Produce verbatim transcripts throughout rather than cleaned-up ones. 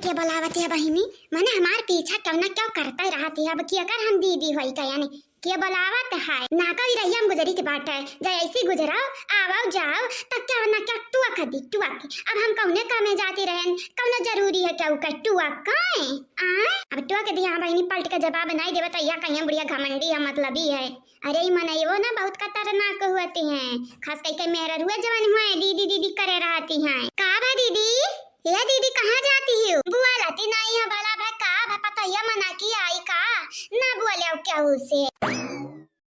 के बोलावत है बहिनी? मने हमार पीछा क्यों ना क्यों करते रहत है। अब की अगर हम दीदी होई गए यानी के बोलावत है? ना कोई रहिया हम गुजरी के बाटे, जाए ऐसी गुजराओ, आवो जाओ, तब क्यों ना क्यों टुआ कर दी, टुआ के। अब हम कौने कामे जाती रहन, कौनो जरूरी है क्या उका टुआ काए? आए? अब टुआ के दिया बहिनी पलट के जवाब नहीं देवे तो यह कहिए बुढ़िया घमंडी है, मतलबी है। अरे ई मनइयो ना बहुत खतरनाक होती हैं, खास करके मेहररुआ जवन हुए दीदी दीदी करे रहती हैं। का बा दीदी? ए दीदी, कहाँ जाती हो? बोलती नहीं है भला भाई, का भा पतोहिया मना की आई का? ना बोले केहू से।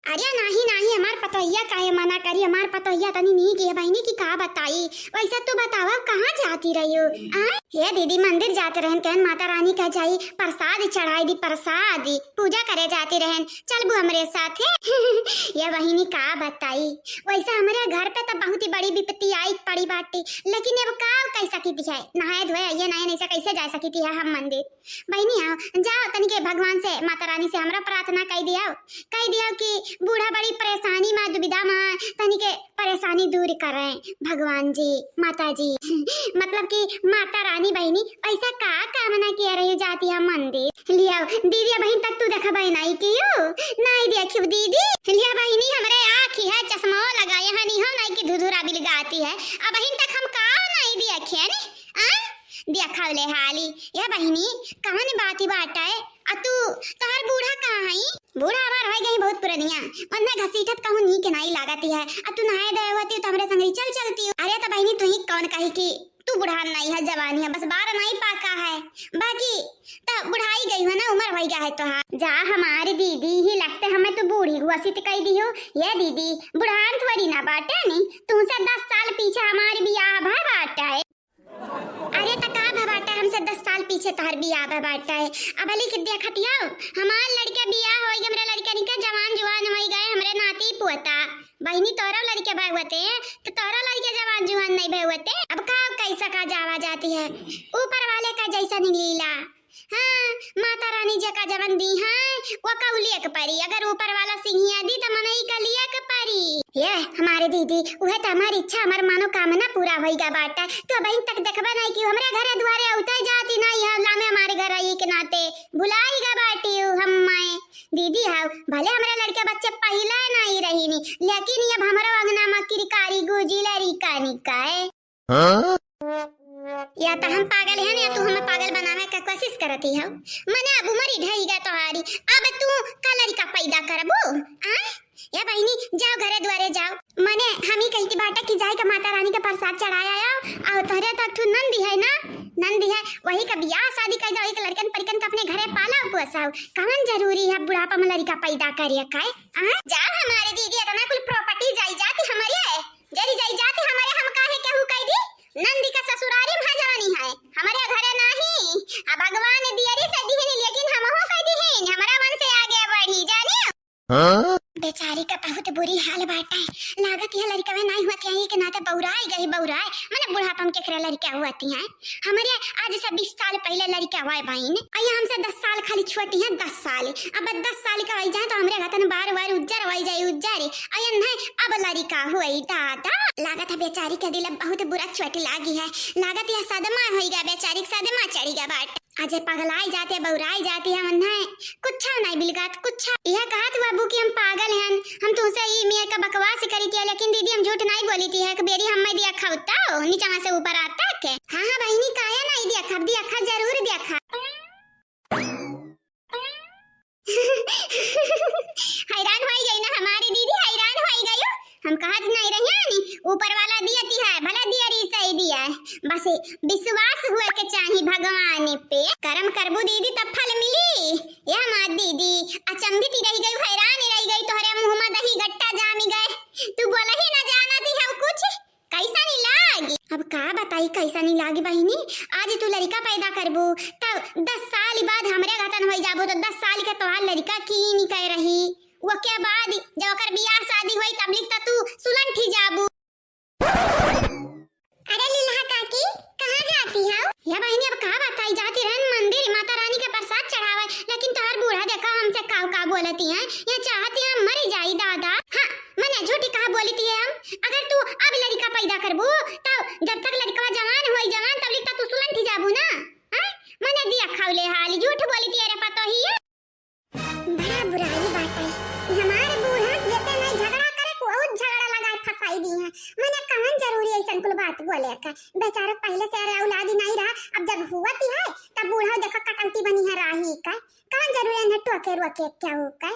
अरे नाही नाही, हमार पतोहिया काहे मना करी? हमार पतोहिया तनी नीक है बहिनी की का बताई। वैसे तू बतावा कहाँ जाती रही हो? आ? हे दीदी, मंदिर जाते रहन, कहन माता रानी का जाई प्रसाद चढ़ाई दी, प्रसाद पूजा करे जाती रहन, चलबू हमरे साथे? ये बहिनी का बताई, वैसे हमरे घर पे तो बहुत ही बड़ी विपत्ति आई पड़ी बाटी, लेकिन अब का कह सकी है, नहाए धोए आइए नहीं, नहीं से कैसे जा सकी है हम मंदिर? बहिनी आओ, जाओ तनिके भगवान से, माता रानी से हमरा प्रार्थना कह दियाओ, कह दियाओ कि बूढ़ा बड़ी परेशानी मा, दुविधा मा, तनिके परेशानी दूर करें भगवान जी, माता जी। मतलब कि माता रानी बहिनी ऐसा का कामना किया रही जाती है मंदिर? लियाओ दीदी, अबहिन तक तू देखबे नहीं कियो, नहीं देखियो दीदी। लिया बहिनी, हमरे आँखी है, चश्मा लगाए है, नहीं हो नहीं कि धुधुरा बिलगाती है, अबहिन तक हम का नहीं देखे है नी? आ? देखा ले हाली, या बहिनी, कवन बाती बाटे? आ तू, तोहर बूढ़ा कहाँ हई? बूढ़ा हमार होई गई बहुत पुरनिया, ओन्हे घसीटत कहूँ नीक नाई लागत है। आ तू नहाए धोए होती तो हमरे संगरी चल चलती। अरे तो बहिनी, तू ही कौन कही कि तू बुढ़ान नाई है, जवानी है, बस बार नाई पाका है, बाकी तो बुढ़ाई गई हो ना, उम्र होई गया है तोहार। जा हमारी दीदी ही लगते हमें तू बूढ़ी घोषित कह दी हो। ये दीदी, बुढ़ान थोड़ी ना बाटे नी, तुमसे दस साल पीछे हमारी बियाह भा बाटे। अरे त का भा बाटे, हमसे दस साल पीछे तोहर बियाह भा बाटे। अब अली के देखत हो, हमार लड़के बियाह होई, हमरे लड़कन के जवान जुआन होई गए, हमरे नाती पोता। बहिनी तोहरो लड़के भा होते, तो तोहरो लड़के जवान जुआन नहीं भे होते। अब का कैसा का जावा जाती है, ऊपर वाले का जैसा लीला। हाँ, माता रानी जेका जवन दी है, वो कौलिए के परी। अगर ऊपर वाला सिंहिया दी, तो मनई का लिए के परी। ये हमारे दीदी, उहे तो हमारी इच्छा, हमार मनोकामना पूरा होई गा बाटे। तो बहिन तक देखबे नहीं कि हमरे घरे दुआरे उतर जाती नहीं है, लामे हमारे घर आई के नाते भुलाई गा बाटी हम्मे। दीदी हाउ, भले हमरे लड़के बच्चे पहिले नहीं रही नी, लेकिन ये अब हमरो अंगना मा किरकारी गुजी लड़ी कानी का है। हाँ? या तो हम पागल हैं या तू हमें पागल बनावे का कोशिश करती हो। मने अब उम्र ही ढही गया तोहारी, अब तू का लड़का पैदा करबू? आ? या बहिनी, जाओ घरे द्वारे जाओ। मने हम ही कही थी बाटा कि जाए के माता रानी के प्रसाद चढ़ाया आओ, और तोहरे तो एक ठो नंदी है ना, नंदी है, वही का बियाह शादी कर दो, एक लड़कन परिकन का अपने घरे पाला पोसाओ। कवन जरूरी है बुढ़ापा में लड़का पैदा करे का है? आ? जा हमारे दीदी, इतना कुल प्रॉपर्टी जायदाद हमारे है, जरी जाई जात हमरे हम काहे केहू कह दी? नंदी का ससुरारी में जवानी है, हमरे घरे नाही। आ भगवान दियरी से दिहनी, लेकिन हमहू कह दिहिन, हमरा वंश आगे बढ़ी, जानी? हाँ? बेचारी का बहुत बुरी हाल बाटे। लागत है लड़कवे नाही होत है, के नाते बौराई गई, बौराई। मने बुढ़ापा में केकरे लड़का होती है? हमरे आज से बीस साल पहले लड़का हुआ है बहिन, अइया हमसे दस साल खाली छोटी है, दस साल। अब दस साल का होई जाए तो हमरे घतन बार बार उज्जर होई जाए, उज्जर। अयन है अब लड़का हुई दादा। लागत है बेचारी के दिल बहुत बुरा चोट लागी है। लागत यह सदमा होई गया, बेचारी के सदमा चढ़ी गया बाट। अजय पगलाई जाते, बौराई जाती है, मन है कुछ नहीं बिलगात, कुछ। यह कहत हुआ बू कि हम पागल हैं, हम तुमसे ई मेर का बकवास करी थी, लेकिन दीदी हम झूठ नहीं बोली थी, एक बेरी हम मैं दिया खाऊ तो नीचा से ऊपर आता के। हाँ, हाँ बहिनी, काहे नहीं दिया खब, दिया खा, जरूर दिया खा। हैरान होई गई ना हमारी दीदी, हैरान होई गई। हम कहत नहीं रही नी, ऊपर वाला दियती है, भला दियरी सही दिया है। बस विश्वास हुए के चाही भगवान पे। करम करबू दीदी तब फल मिली। या माँ दीदी, अचंभित ही रह गई, हैरान ही रह गई, तोहरे मुँह में दही गट्टा जामी गए। तू बोला ही ना जाना थी हम कुछ। कैसा नहीं लागी? अब का बताई कैसा नहीं लागी बहिनी, आज तू लड़का पैदा करबू तब दस साल बाद हमरे घतन होई जाबू तो दस साल के तोहार लड़का की नहीं कह रही, वो के बाद जब ओकर बियाह शादी होई तब लिख त तू सुलंठी जाबू। अरे लीला काकी, कहाँ जाती हो? या बहिनी अब का बताई, जाती रहन मंदिर माता रानी के प्रसाद चढ़ावे, लेकिन तोहार बूढ़ा देखा हमसे काव का बोलती हैं, ये चाहती हम मरी जाई दादा। हाँ, मने झूठी कहा बोली थी हम। अगर तू अब लड़का पैदा करबू, तब जब तक लड़कवा जवान होई जवान, तब लिखता तू सुलंठी जाबू ना। हैं? दी है। मने कवन जरूरी ऐसन कुल बात बोले का? बेचारा पहले से अरे औलाद ही नहीं रहा, अब जब हुआ ती है तब बूढ़ा देखा कटौती बनी है राही का। कवन जरूरी है टोके रोके क्या हो का?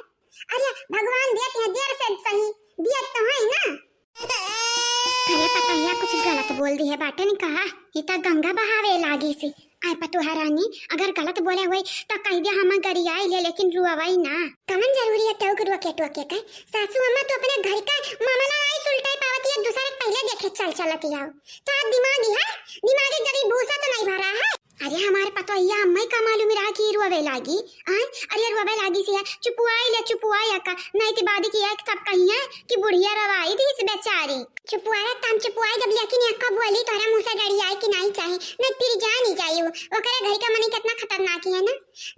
अरे भगवान दियत है देर से सही, दियत तो है ना। अरे पतोहिया कुछ गलत बोल दी है बाटे नहीं कहा, ये तो गंगा बहावे लागी सी। आय पतोहा रानी, अगर गलत बोले हुए तो कह दे हम गरियाई ले, लेकिन रुआवाई ना। कवन जरूरी है टोक रोके टोके का? सासू अम्मा तो अपने घर का मामला नहीं सुलटाई पावती है, दूसरे के पहले देखे चल चलती है। तो आप दिमाग ही है, दिमाग एक जगह भूसा तो नहीं भरा है। अरे हमारे पतोहिया अम्मा ही का मालूम रहा कि रुआवे लागी। आय, अरे रुआवे लागी सी है, चुपुआई ले चुपुआई का, नहीं तो बाद की एक सब कही है कि बुढ़िया रवाई दी इस बेचारी। चुपुआया त हम चुपुआई जब लेकिन यक्का बोली तोहरा मुँह से डरी आए कि नहीं चाहे, नहीं फिर जानी जाई वो। ओकरे घर का मनी कितना खतरनाक है ना।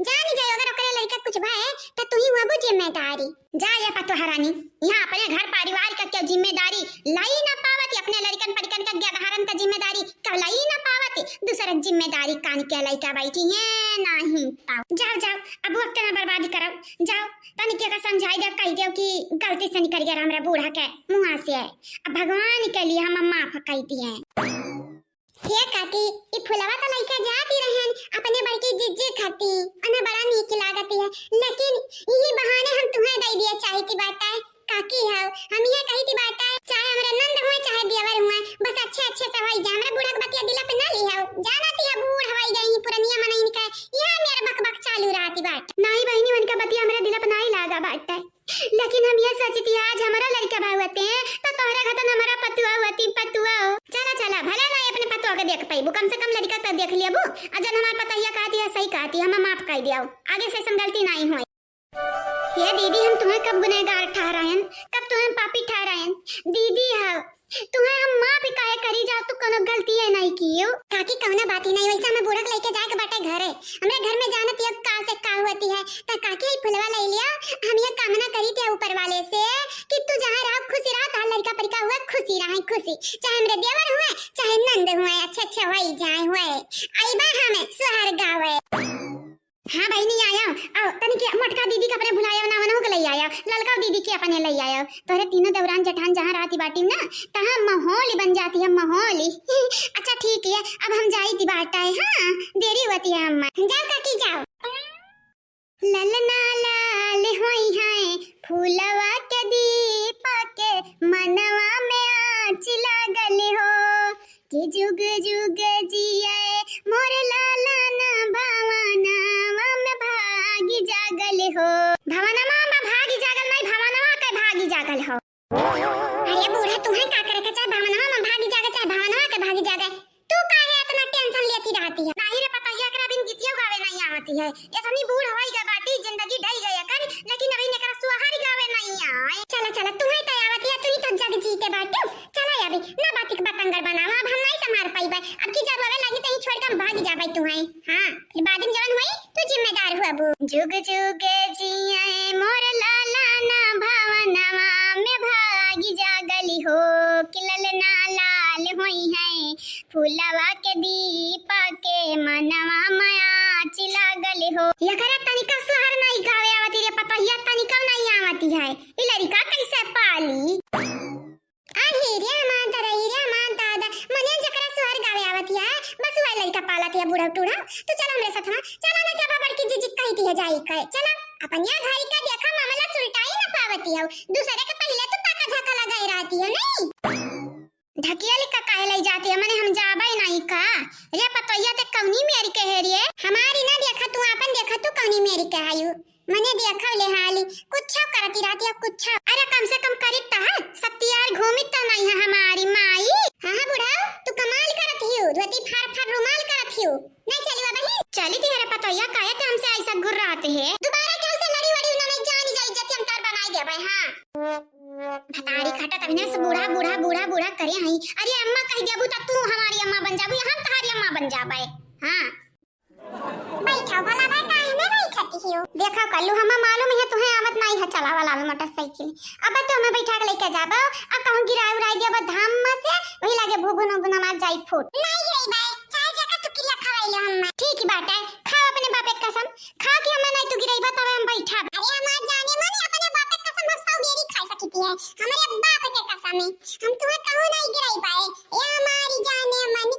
जानी जाई अगर ओकरे लड़का कुछ भए त तू ही हुआ जिम्मेदारी। जा ये पतोहा रानी, यहाँ अपने घर परिवार का क्या जिम्मेदारी लाई ना पावत, अपने लड़कन परिकन का गद्दारन का जिम्मेदारी का लाई ना पावत, दूसरा जिम्मेदारी कान के लइका बैठी है नहीं पाओ। जाओ जाओ, अब वक्त ना बर्बादी करो, जाओ तनिक के समझाई देव, कह देव कि गलती से निकल गया हमरा बूढ़ा के मुँह से। अब भगवान के लिए हम माफ कह दिए। हे काकी, ई फुलवा तो लइका जाती रहन अपने बड़की जिज्जी खाती, उन्हें बड़ा नीक लागती है, लेकिन यही बहाने हम तुम्हें दे दिए चाहती बाटा। काकी हो, हम ये कही थी बाटा, चाहे हमरा नंद हुए चाहे देवर हुए, बस अच्छे अच्छे से होई जा। हमरा बूढ़ा के बतिया दिला पे ना ली हो, जाना थी है बूढ़ हवाई गई पुरनिया मनइन का, यह मेरा बक बक चालू रहती बाट। नहीं बहिनी, उनका बतिया हमरा दिला पे नहीं लागा बाटे। लेकिन हम ये सोचती है, आज हमारा लड़का भाई होते हैं, तो तोहरा घतन हमारा पतुआ होती, पतुआ हो। चला, चला, भला ना अपने पतुआ के देख पाइबू, कम से कम लड़का तो देख लेबू। आ जन हमार पतोहिया कहती है, सही कहती है, हम माफ कर दिया, आगे से ऐसन गलती नहीं होए। ये दीदी, हम तुम्हें कब गुनहगार ठहरायन, कब तुम्हें पापी ठहरायन? दीदी है, तुम्हें हम माफ काहे करी जा, तू कोनो गलती है नहीं कियो। काकी, कौनो बात ही नहीं, वैसे हमें बूढ़ा के लेके जाए के बाटे घरे। हमरे घर में जानत ही अब का से का होती है। त काकी, ई फुलवा ले लिया, हम ये कामना करी थे ऊपर वाले से कि तू जहाँ रहो खुशी रहो, तोहार लड़का परिका हुए खुशी रहे, खुशी, चाहे हमरे देवर हुए, चाहे नंद हुए, अच्छे अच्छे होई जाए हुए। अइबा हमें सुहर गावे। हाँ बहिनी, आया। आओ, तनी के मोटका दीदी के अपने भुलाया ना, वनहु के लई आया, ललका दीदी के अपने लई आया। तोहरे तीनों दौरान जेठान जहाँ रहती बाटी ना, तहाँ माहौल बन जाती है, माहौल। अच्छा ठीक है, अब हम जाई दी बाटा है, हाँ, देरी होती है अम्मा। जाओ काकी, जाओ। ललना लाल होई है फूलवा के दीपक के, मनवा में आँच लागल हो। कि जुग जुग जिए मोर लालन, भवनवा में भागी जागल हो। भवनवा में भागी जागल नहीं, भवनवा के भागी जागल हो। अरे बूढ़ा, तुम्हें का करे के चाहे भवनवा में भागी जागे, चाहे भवनवा के भागी जागे, तू काहे इतना tension लेती रहती है? नहीं रे पतोहिया, एकरा बिन गीतियो गावे नहीं आवती है। इतनी बूढ़ होई गई बाटी, जिंदगी ढई गई एकर, लेकिन अभी एकरा सुहारी गावे नहीं आए। चला, चला, तुम्हें तो आवती है, तू ही तो जग जीते बाटू। चला अभी, ना बाती के बतंगड़ बनावा, अब हम नहीं संभाल पाइबे। अब की जब रोवे लगी, तो ही छोड़ के हम भाग जाबे तुम्हें। हाँ, फिर बाद में जवन होई, तू जिम्मेदार हुआ बू। जुग जुग जिए मोर लालन, भवनवा में भागी जागल हो। कि ललना लाल होई है फूलवा के दीपक के, मनवा में आँच लागल हो। एकरा तनिका सुहर नहीं गावे आवती रे पतोहिया, तनिका नहीं आवती है। ई लड़का कैसे पाली? आ हीरे माँ दादा, हीरे माँ दादा, मने जकरा सुहर गावे आवती है, बस वह लड़का पालत है बूढ़ा टूढ़ा। तू चला हमरे साथ में, चला ना, जब बड़की जीजी कहती है जाई कहे, चला। अपन यहाँ घर का देखा मामला सुलटाई ना पावती है, दूसरे के पहले तो ताका झाका लगाई रहती है, नहीं? ढकिया लिखा काहे लई जाती है? मने हम जाबे नहीं का? रे पतोहिया, ते कौनी मेरी के है रे? हमारी ना देखा तू, आपन देखा तू कौनी मेरी के आयु। मने देखा ले हाली, कुछ करती रहती है कुछ। अरे कम से कम करी त है, सत्यार घूमी त नहीं है हमारी माई। हाँ हाँ बूढ़ा, तू कमाल करत हियो, धोती फाड़ फाड़ रुमाल करत हियो। नहीं चली बाबा ही। चली थी रे पतोहिया, काहे ते हमसे ऐसा घुर्रात है? दोबारा केहू से लड़ी वड़ी ना, नहीं जानी जाई इज्जत हम तार बनाई देबे, हाँ। भतारी काटा तभिने से बूढ़ा, बूढ़ा, बूढ़ा, बूढ़ा करे हई। अरे अम्मा कह देबू त तू हमारी अम्मा बन जाबू या हम तहारी अम्मा बन जाबे? हाँ। बैठा भला बा, काहे में बैठती हो? देखा कल्लू, हमें मालूम है तुम्हें आवत नहीं है चलावा लावे मोटरसाइकिल। अब तो हमें बैठा के लेके जाबो, अब कहूँ गिराए उराए देबो धाम में से, वही लागे भूगुन उगुन मार जाई फूट। नहीं रे बा, चाहे जगह तू किरिया खवाई लो हमें। ठीक ही बात है, खाओ अपने बापे कसम, खा के हमें नहीं तू गिराई बतावे हम बैठा। अरे हमार जाने मन अपने बापे कसम हम सौ बेरी खा सकती है, हमारे बाप के कसम है, हम तुम्हें कहूँ नहीं गिराई पाए। ए हमारी जाने मन,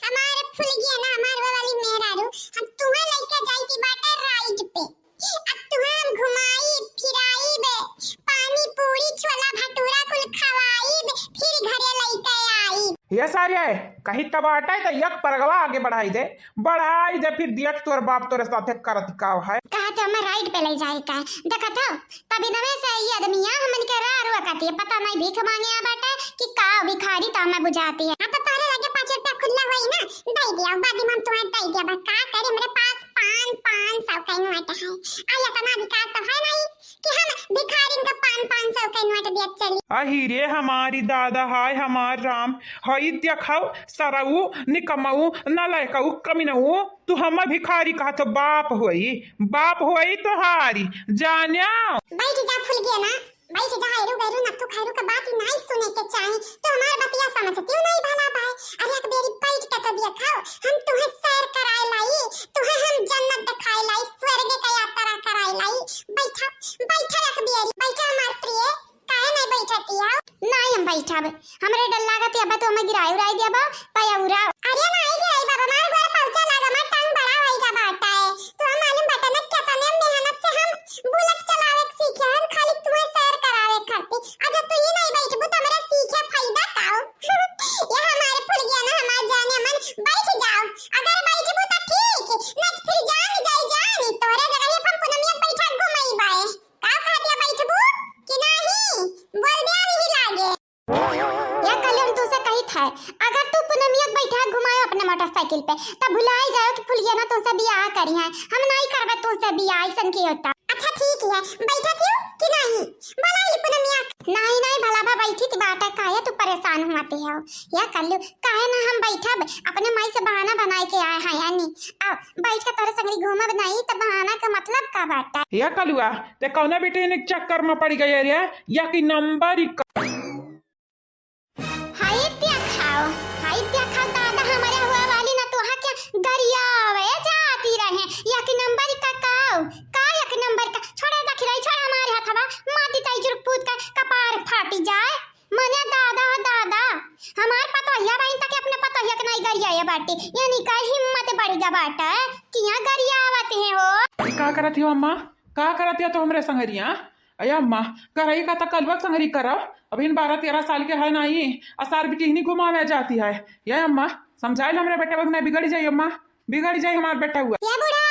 हमार फुलगिया ना, हमार वो वाली मेहरारू, हम तुहे लइके जाई थी बाटे ride पे। अब तुहे हम घुमाई, फिराई बे, पानी पूरी, छोला भटूरा कुल खवाई बे, फिर घरे लइके आई। ये सारे कहीं तबाटा है तो यक परगवा आगे बढ़ाई दे, बढ़ाई दे, फिर दिया कि तोर बाप तोरे साथे करत का है। कहा तो हमें ride पे ले जाए का, देखत हो? तभी नवे से ई आदमिया हमन के राह रुआ खातिर पता नहीं भीख मांगे आ बाटे कि का भिखारी तो हमें बुझाती है। हाँ, तो तोहरे लगे पाँच रुपया खुल्ला होई ना, दे दिया, बाद में हम तुम्हें दे दिया। बस का करे, मेरे पास पान, पाँच सौ का नोट है। आ, इतना अधिकार तो है नहीं कि हम भिखारिन का पान, पाँच सौ का नोट दिया चली। अही रे हमारी दादा, हाय हमार राम, हई देखौ, सरऊ, निकमऊ, नलयकऊ, कमीनऊ, तू हमें भिखारी कहत हो, बाप होई, बाप होई तोहारी, जान्या। बैठ जा फुलगिया ना, बैठ जा, एरू गैरू नक्कू खैरू के बात नहीं सुने के चाही। तू हमार बतिया समझती नहीं भला भाई। अरे एक बेरी बैठ के तो देखाओ, हम तुहे सैर कराए लाई, तुहे हम जन्नत दिखाए लाई, स्वर्ग के यात्रा कराए लाई। बैठा, बैठा एक बेरी, बैठा हमार प्रिय। काहे नहीं बैठती हो? नहीं हम बैठब, हमरे डर लागत है, अब तो हमें गिराई उराई दिया बा, पाया उरा। अरे नहीं गिराई बाबा, मार गोड़ पहुंचा लागा, मार टांग बड़ा होई जा बाटा है। तो हम मालूम बाटा ना कितने मेहनत से हम बुलेट चलावे के सीखे हैं, खाली तुम्हें सैर करावे खातिर। आ जब तू ही नहीं बैठबू तो हमरा सीखे फायदा का हो? ये हमारे फुलगिया ना, हमार जाने मन, बैठ जाओ। अगर बैठबू तो ठीक, नहीं तो फिर जान जाई जानी, तोहरे जगह ये हम पूनमिया बैठा घुमाई बाए। का कह दिया, बैठबू कि नाही? बोल दिया नहीं लागे। या कल हम तुसे कही था, अगर तू पूनमिया के बैठा घुमाए अपने मोटरसाइकिल पे, तब भुलाई जाओ कि फुलगिया ना तुसे बियाह करी है। हम नहीं करबे तुसे बियाह, ऐसन की होता। अच्छा ठीक है, बैठा क्यों कि नहीं? बोला ही पूनमिया। नहीं, नहीं, भला भा बैठी थी बात है, काहे तू परेशान हुआ थी हो? या कल्लू, काहे ना हम बैठब, अपने माई से बहाना बनाए के आए हैं यानी। आओ, बैठ के तोरे संगरी घूमब नहीं, तो बहाना का मतलब का बाटा? या कलुआ, ते कौना बेटे ने चक्कर में पड़ गया रे? या कि नंबर ही का? हाय देखा, हाय देखा दादा, हमारे हुआ वाली ना तो हा क्या गरियावे जाती रहे। या कि नंबर का काऊ, का या कि नंबर का? छोड़े दखिलाई, छोड़ हमारे हथवा, माटी ताई जुर्क पूत का कपार फाटी जाए। मने दादा, दादा, हमार पतोहिया बहिन तक अपने पतोहिया के नहीं गरियाए बाटे, यानी का हिम्मत बढ़ गया बाटे कि यहाँ गरियावत है हो। ई का करत हो अम्मा? का करत हो तो हमरे संगरिया? अये अम्मा, करई का त कलुआ के संगरी करब। अभी बारह तेरह साल के है नहीं, असार बिटिहनी घुमावे जाती है। ये अम्मा, समझाइल हमरे बेटा, बिगड़ जाई अम्मा, बिगड़ जाई हमार बेटा हुआ। ये बूढ़ा,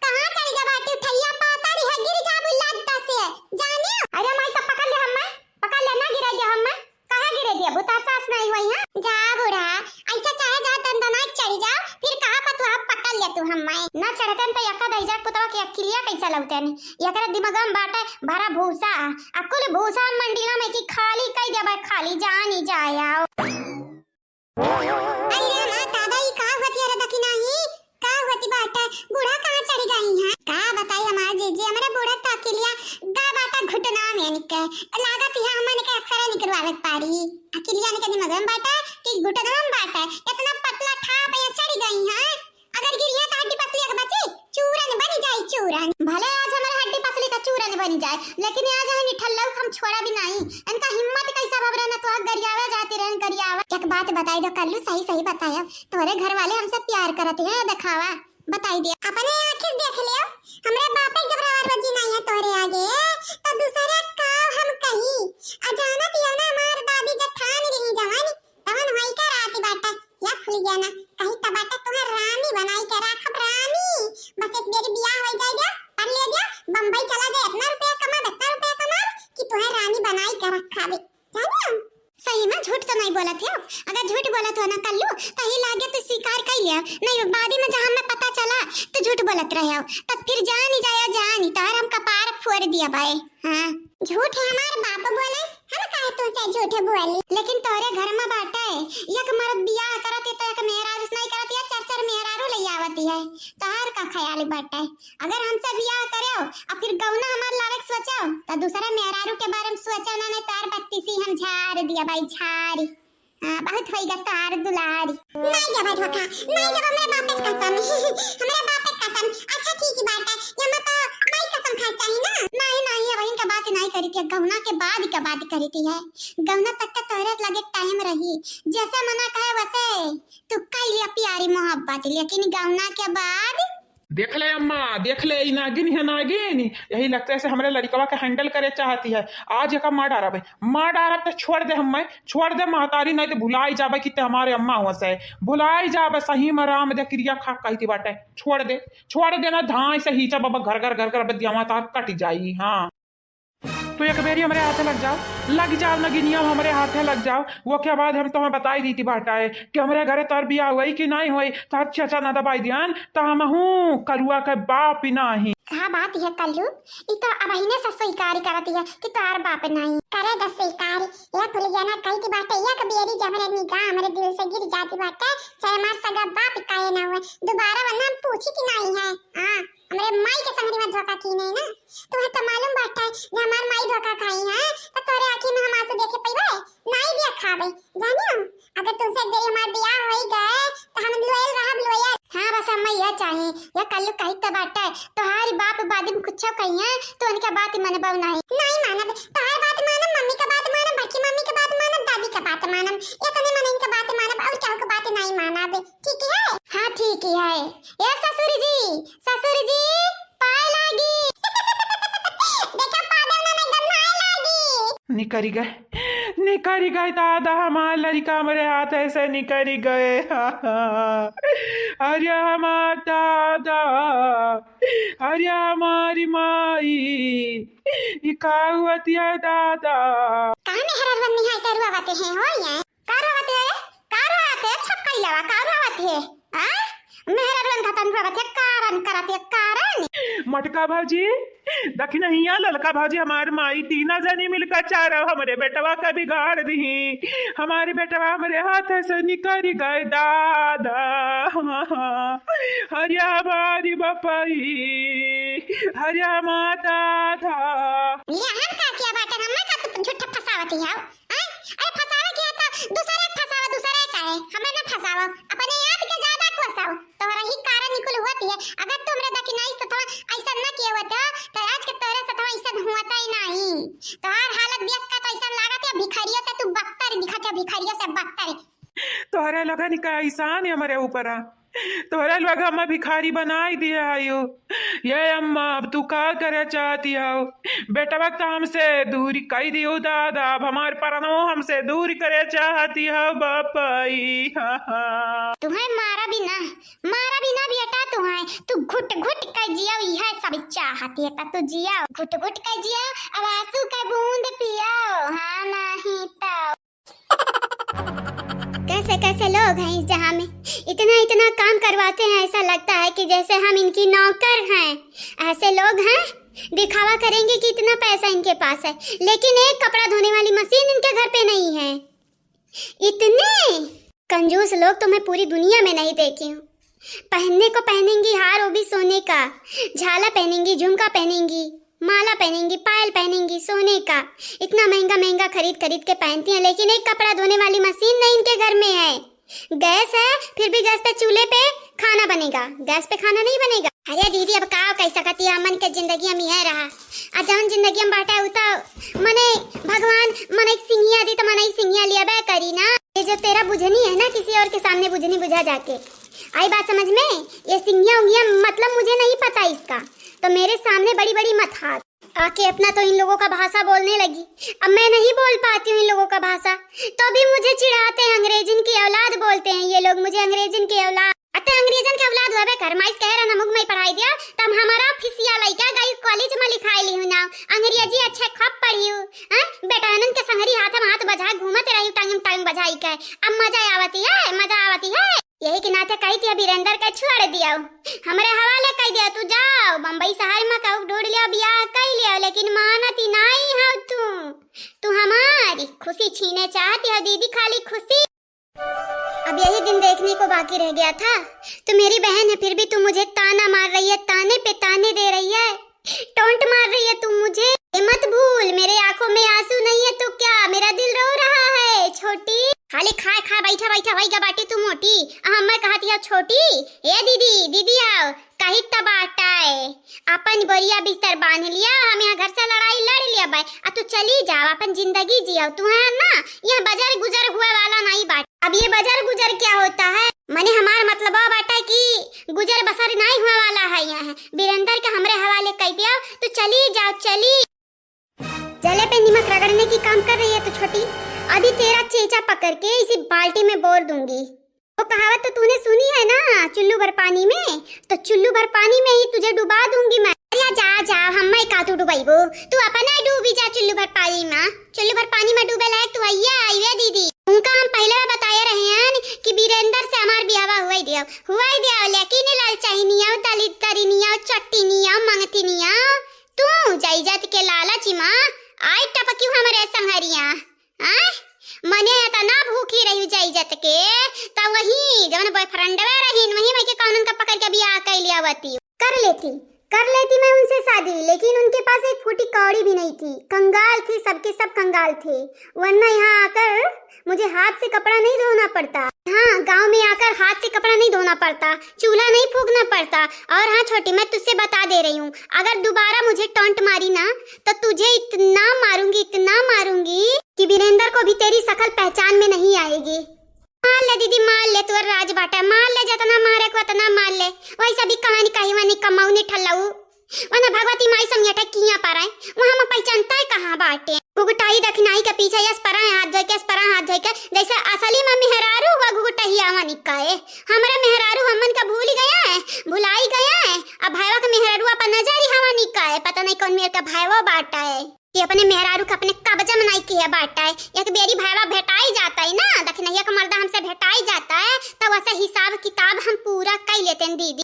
कहाँ चल गया बाटी उठैया? पाता रही है, गिर जा बुल्ला से, जाने। अरे माई, तो पकड़ ले हम्मा, पकड़ ले, ना गिरे दे हम्मा। कहाँ गिरे दिया? बुता सास नहीं हुई है। जा बूढ़ा, ऐसा चाहे जा दंदनाक चढ़ी जा, फिर कहाँ पर तू आप पकड़ ले तू हम्मा। ना चढ़ते न तो यक्का दहिजा पुतवा के अकिलिया कैसा लगते न। यकरे दिमाग में बाटे भरा भूसा, आ कुल भूसा मंडिया में की खाली कई देबे, खाली जानी जाया। अरे रे माँ, दादा, ई का होती है रे दखिनाही? का होती बाटे? बूढ़ा कहाँ चढ़ी गई हैं? का बताई हमार जीजी, हमरे बूढ़ा तो अकिलिया गा बाटा घुटना में निके। लागत है हमन के अक्सर निकलवावे के पारी। अकिलिया निके दिमाग में बाटे कि घुटना में बाटे। इतना पतला ठाप ये चढ़ी गई हैं। अगर गिरिया तो हड्डी पसली एक बची, चूरन बन जाई चूरन। भले आज हमारे हड्डी पसली का चूरन बन जाए, लेकिन आज है निठल्लऊ हम छोड़ा भी नहीं। इनका हिम्मत कैसा भव रहना तो गरियावे जाती रहन गरियावे। एक बात बताई दो कल्लू, सही सही बताया, तोरे घर वाले हमसे प्यार करत हैं, दिखावा, बताई दिया। अपने आँखें देख लियो, हमरे बापे जब रवा रोजी नहीं है तोरे आगे, तो दूसरा का हम कही। अजानत ये ना हमार दादी जब ठान रही जवान, तवन होई के राती बाटे, या खुल गया ना, कहीं तब बाटे तुम्हें रानी बनाई के राखब, रानी। बस एक बेर बियाह होई जाए दिया, पढ़ ले दिया, बम्बई चला जाए, इतना रुपया कमा, इतना रुपया कमा कि तुम्हें रानी बनाई के रखा बे। जाने हम? सही में झूठ तो नहीं बोलत हो, अगर झूठ बोलत हो ना कल्लू, तो ही लागे तू स्वीकार कर लिया, नहीं बादी में जहाँ हमें पता चला तो झूठ बोलत रहे हो, तब फिर जानी जाया जानी, तार हम कपार फोड़ दिया बाए। हाँ। झूठ है हमार बाप बोले, हम काहे तुमसे झूठ बोली? लेकिन तोरे घर में बाटे, एक मर्द बियाह करत है तो एक मेहरारू से नहीं करत है, चार चार मेहरारू ले आवत है। तोहर का ख्याल बाटे? अगर हमसे बियाह करेओ, आ फिर गौना हमार लावे के सोचो, तो दूसरे मेहरारू के बारे में सोचो ना, नहीं तोहर बत्तीसी हम झाड़ दिया भाई, झाड़ी। हाँ, बहुत होई गा तोहार दुलारी। नहीं जब धोखा, नहीं जब हमरे बापे के कसम, हमरे बापे के कसम। अच्छा ठीक ही बात है, ये मत तो माई कसम खाए चाहिए ना। नहीं, नहीं, ये बहन का बात नाहीं करित है, गौना के बाद का बात करित है। गौना तक का तोहरे लगे टाइम रही, जैसे मना कहे वैसे तू कई लिया प्यारी मोहब्बत, लेकिन गौना के बाद। देख ले अम्मा, देख ले, ई नागिन है नागिन, यही लगता है से हमरे लड़िकवा के हैंडल करे चाहती है। आज एका मार डारब, मार डारब तो छोड़ दे हम्मे, छोड़ दे महतारी, नहीं तो भुलाई जाबे कि ते हमारे अम्मा हुआ से, भुलाई जाबे। सही में राम दे किरिया खा कहती बाटे, छोड़ दे, छोड़ दे ना, धाई से हीचा बाबा घर घर घर घर, अब दियावा तार कट जाई। हाँ, तो एक बेरी हमरे हाथे लग जाओ, लग जाओ नगिनिया, हमरे हाथे लग जाओ, वो के बाद हम तुम्हें बताई दीती बाटा है कि हमरे घरे तोर बियाह हुई कि नहीं हुई, तो अच्छे अच्छा ना दबाई दियान, तो हम हूँ करुआ के बाप ही नहीं। का बात है कल्लू, ई तो अबहिने से स्वीकार करत है कि तोर बाप नहीं। करे द स्वीकार, या फुलियाना कही की बात है, एक बेरी जब हमरे निगाह हमरे दिल से गिर जाती बाटे, चाहे हमार सगा बाप काहे ना हुए, दोबारा वरना हम पूछी कि नहीं है। हाँ, हमरे माई के संगरी में धोखा की नहीं ना। तुम्हें तो मालूम बाटे जे हमार माई धोखा खाई है, तो तोरे आँखी में हम आंसू देखे पइबे? नहीं देखाबे, जानियो। अगर तुमसे एक बेरी हमार बियाह होई गए, तो हम loyal रहब, loyal। हाँ, बस हमें यह चाही, यह कल्लू कहित तो बाटे, तोहार बाप बाद में कुछ कही है, तो उनके बात ही मनबो नहीं। नहीं मानब, तोहार बात मानब, मम्मी का बात मानब, बड़की मम्मी का बात मानब, दादी का बात मानब, इतने मन इनका बात मानब, और केहू का बात नहीं मानब, ठीक है? हाँ, ठीक है। ए ससुर जी, ससुर जी, पाए लागी। देखा पादल ना एकदम पाए लागी। निकरी गए, निकरी गए दादा, हमार लड़िका हमरे हाथे से निकरी गए। अरे हमार दादा, अरे हमारी माई, ई का हुआ तिया दादा? का मेहररुआ निहाय के रुआवत है हो ये? का रोवत है? का रोवत है? छपकई लवा, का रोवत है? आ? मेहररुआ खतन रोवत है, कारण करत है, कारण। मोटका भौजी, दखिनहिया ललका भौजी हमार माई तीना जनी मिलकर चारो हमरे बेटवा का बिगाड़ दिही। हमारे बेटवा हमरे हाथ से निकरी गए दादा। हरिया हमारी बपई, हरिया माता था। ये हम का किया बाटे, हमें का तू झूठा फंसावत ही हो? हैं? अरे फंसावे के है तो दूसरे के फंसावा, दूसरे का है, हमें ना फंसावा, अपने आप के ज्यादा कोसाओ। तोहरा ही कारण निकुल हुआ थी, अगर तुमरे दखिनाई से थोड़ा ऐसा ना किए होते हो, तो आज के तोरे से थोड़ा ऐसा हुआ ही नहीं। तोहार हालत देख के तो ऐसा लागत है भिखारियों से तू बदतर दिखत है, भिखारियों से बदतर। तोहरे लोगन का एहसान है हमरे ऊपर, तोहरे लोग हमें भिखारी बनाई दिया है यो। ये अम्मा, अब तू का करे चाहती हो? बेटवा तो हमसे दूरी कई दियो दादा, अब हमार परनो हमसे दूर करे चाहती हो बापाई। हाँ, हाँ। तुम्हें मारा भी ना, मारा भी ना बेटा तुम्हें, तू घुट घुट के जियो, यह सब चाहती है तो तू जियो, घुट घुट के जियो, अब आंसू के बूंद पियो, हाँ नहीं तो। कैसे कैसे लोग हैं इस जहाँ में, इतना इतना काम करवाते हैं, ऐसा लगता है कि जैसे हम इनकी नौकर हैं। ऐसे लोग हैं, दिखावा करेंगे कि इतना पैसा इनके पास है, लेकिन एक कपड़ा धोने वाली मशीन इनके घर पे नहीं है। इतने कंजूस लोग तो मैं पूरी दुनिया में नहीं देखी हूँ। पहनने को पहनेंगी हार, वो भी सोने का, झाला पहनेंगी, झुमका पहनेंगी, माला पहनेंगी, पायल पहनेंगी सोने का, इतना महंगा महंगा खरीद खरीद के पहनती हैं, लेकिन एक कपड़ा धोने वाली मशीन नहीं इनके घर में है। गैस है, फिर भी गैस पे, चूल्हे पे खाना बनेगा, गैस पे खाना नहीं बनेगा। अरे दीदी, अब का कह सकती है, हमन के जिंदगी हम यह रहा, आ जौन जिंदगी हम बाटे उ तो मने भगवान मनई सिंगिया दी तो मनई सिंगिया लिया बे करी ना। ये जो तेरा बुझनी है ना, किसी और के सामने बुझनी बुझा जाके, आई बात समझ में? ये सिंगिया उंगिया मतलब मुझे नहीं पता इसका, तो मेरे सामने बड़ी बड़ी मत हाथ। आके अपना तो इन लोगों का भाषा बोलने लगी। अब मैं नहीं बोल पाती हूँ इन लोगों का भाषा, तो भी मुझे चिढ़ाते हैं, अंग्रेजन की औलाद बोलते हैं ये लोग मुझे, अंग्रेजन की औलाद। अते अंग्रेजन के औलाद हुआ बे कर, माइस कह रहा ना मुख में पढ़ाई दिया, तब हमारा फिसिया लइका गई कॉलेज में लिखाई ली हूँ ना, अंग्रेजी अच्छे खूब पढ़ी हूँ। हैं? बेटानन के संगरी हाथ में हाथ बजाए घूमत रही, टांग में टांग बजाई के, अब मजा आवती है, मजा आवती है। यही के नाते कही थी, वीरेंद्र के छोड़ दियो, हमरे हवाले कह दियो, तू जाओ बम्बई शहर में कहू ढूंढ लियो, बियाह कर लियो, लेकिन मानत ही नहीं हो तू। तू हमारी खुशी छीने चाहती हो दीदी, खाली खुशी। अब यही दिन देखने को बाकी रह गया था। तू मेरी बहन है, फिर भी तू मुझे ताना मार रही है, ताने पे ताने दे रही है। टोंट मार रही है तू मुझे। ये मत भूल, मेरे आंखों में आंसू नहीं है तो क्या, मेरा दिल रो रहा है छोटी। खाली खाए खाए बैठा बैठा वही बाटी तू मोटी। आ, मैं कहती है छोटी, ए दीदी, दीदी आओ, सही त बाटै। अपन बोरिया बिस्तर बांध लिया, हम यहाँ घर से लड़ाई लड़ लिया बाय, आ तू चली जाओ, अपन जिंदगी जियो। तू है ना, यहाँ बजर गुजर हुए वाला नहीं बाटे। अब ये बजर गुजर क्या होता है? मने हमार मतलब बाटे कि गुजर बसर नहीं हुए वाला है यहाँ। बीरेंद्र के हमरे हवाले कह दिया, तू चली जाओ, चली। जले पे नमक रगड़ने की काम कर रही है तो छोटी, अभी तेरा चेचा पकड़ के इसी बाल्टी में बोर दूंगी। वो कहावत तो तूने सुनी है ना, चुल्लू भर पानी में, तो चुल्लू भर पानी में ही तुझे डुबा दूंगी मैं। अरे जा, जा, हम्मे का तू डुबाइबो? तू अपना डूबी जा चुल्लू भर पानी में। चुल्लू भर पानी में डूबे लायक तू हइया आइवे दीदी। उनका हम पहले बताए रहे हैं कि बीरेंद्र से हमार बियाह हुआ दियो, हुआ दियो, लेकिन लालचाही नहीं आओ, दलित करी नहीं आओ, चट्टी नहीं आओ, मंगती नहीं आओ। तू जइजत के लालच मा आई टपकिउ हमरे संहरिया, आय? मने एतना भूखी रही जइजत के, त वही जवन boyfriendवे रहीन, वही में के कौनन का पकड़ के बियाह कइ लियावती। कर लेती, कर लेती मैं उनसे शादी, लेकिन उनके पास एक फूटी कौड़ी भी नहीं थी। कंगाल थे, सबके सब कंगाल थे, वरना यहाँ आकर मुझे हाथ से कपड़ा नहीं धोना पड़ता। हाँ, गांव में आकर हाथ से कपड़ा नहीं धोना पड़ता, चूल्हा नहीं फूकना पड़ता। और हाँ छोटी, मैं तुझसे बता दे रही हूँ, अगर दोबारा मुझे टॉन्ट मारी ना, तो तुझे इतना मारूंगी, इतना मारूंगी कि बीरेंद्र को भी तेरी शकल पहचान में नहीं आएगी। मार ले दीदी, मार ले, तोर राज बाटा, मार ले, जितना मारे को उतना मार ले। वैसे भी कहानी कही वनी कमाऊ नहीं ठल्लाऊ। वना भगवती माई समझे ठे किया पर है, वहाँ में पहचानता है कहाँ बाटे। गुगुटाई दखिनाई के पीछे यस परा है हाथ धोए के, यस परा हाथ धोए के, जैसे असली में मेहरारू हुआ गुगुटहिया वनी का है। हमरे मेहरारू हमन का भूल गया है, भुलाई गया है। अब भाईवा के मेहरारू अपन नजर ही हवा निका है, पता नहीं कौन मेर का भाईवा बाटा है कि अपने मेहरारू के अपने कब्जा में नहीं किया बाटा है। एक बेरी भाईवा भेटाई जाता है ना, दखिनहिया का मर्दा हमसे भेटाई जाता है, तो वैसे हिसाब किताब हम पूरा कई लेते हैं दीदी।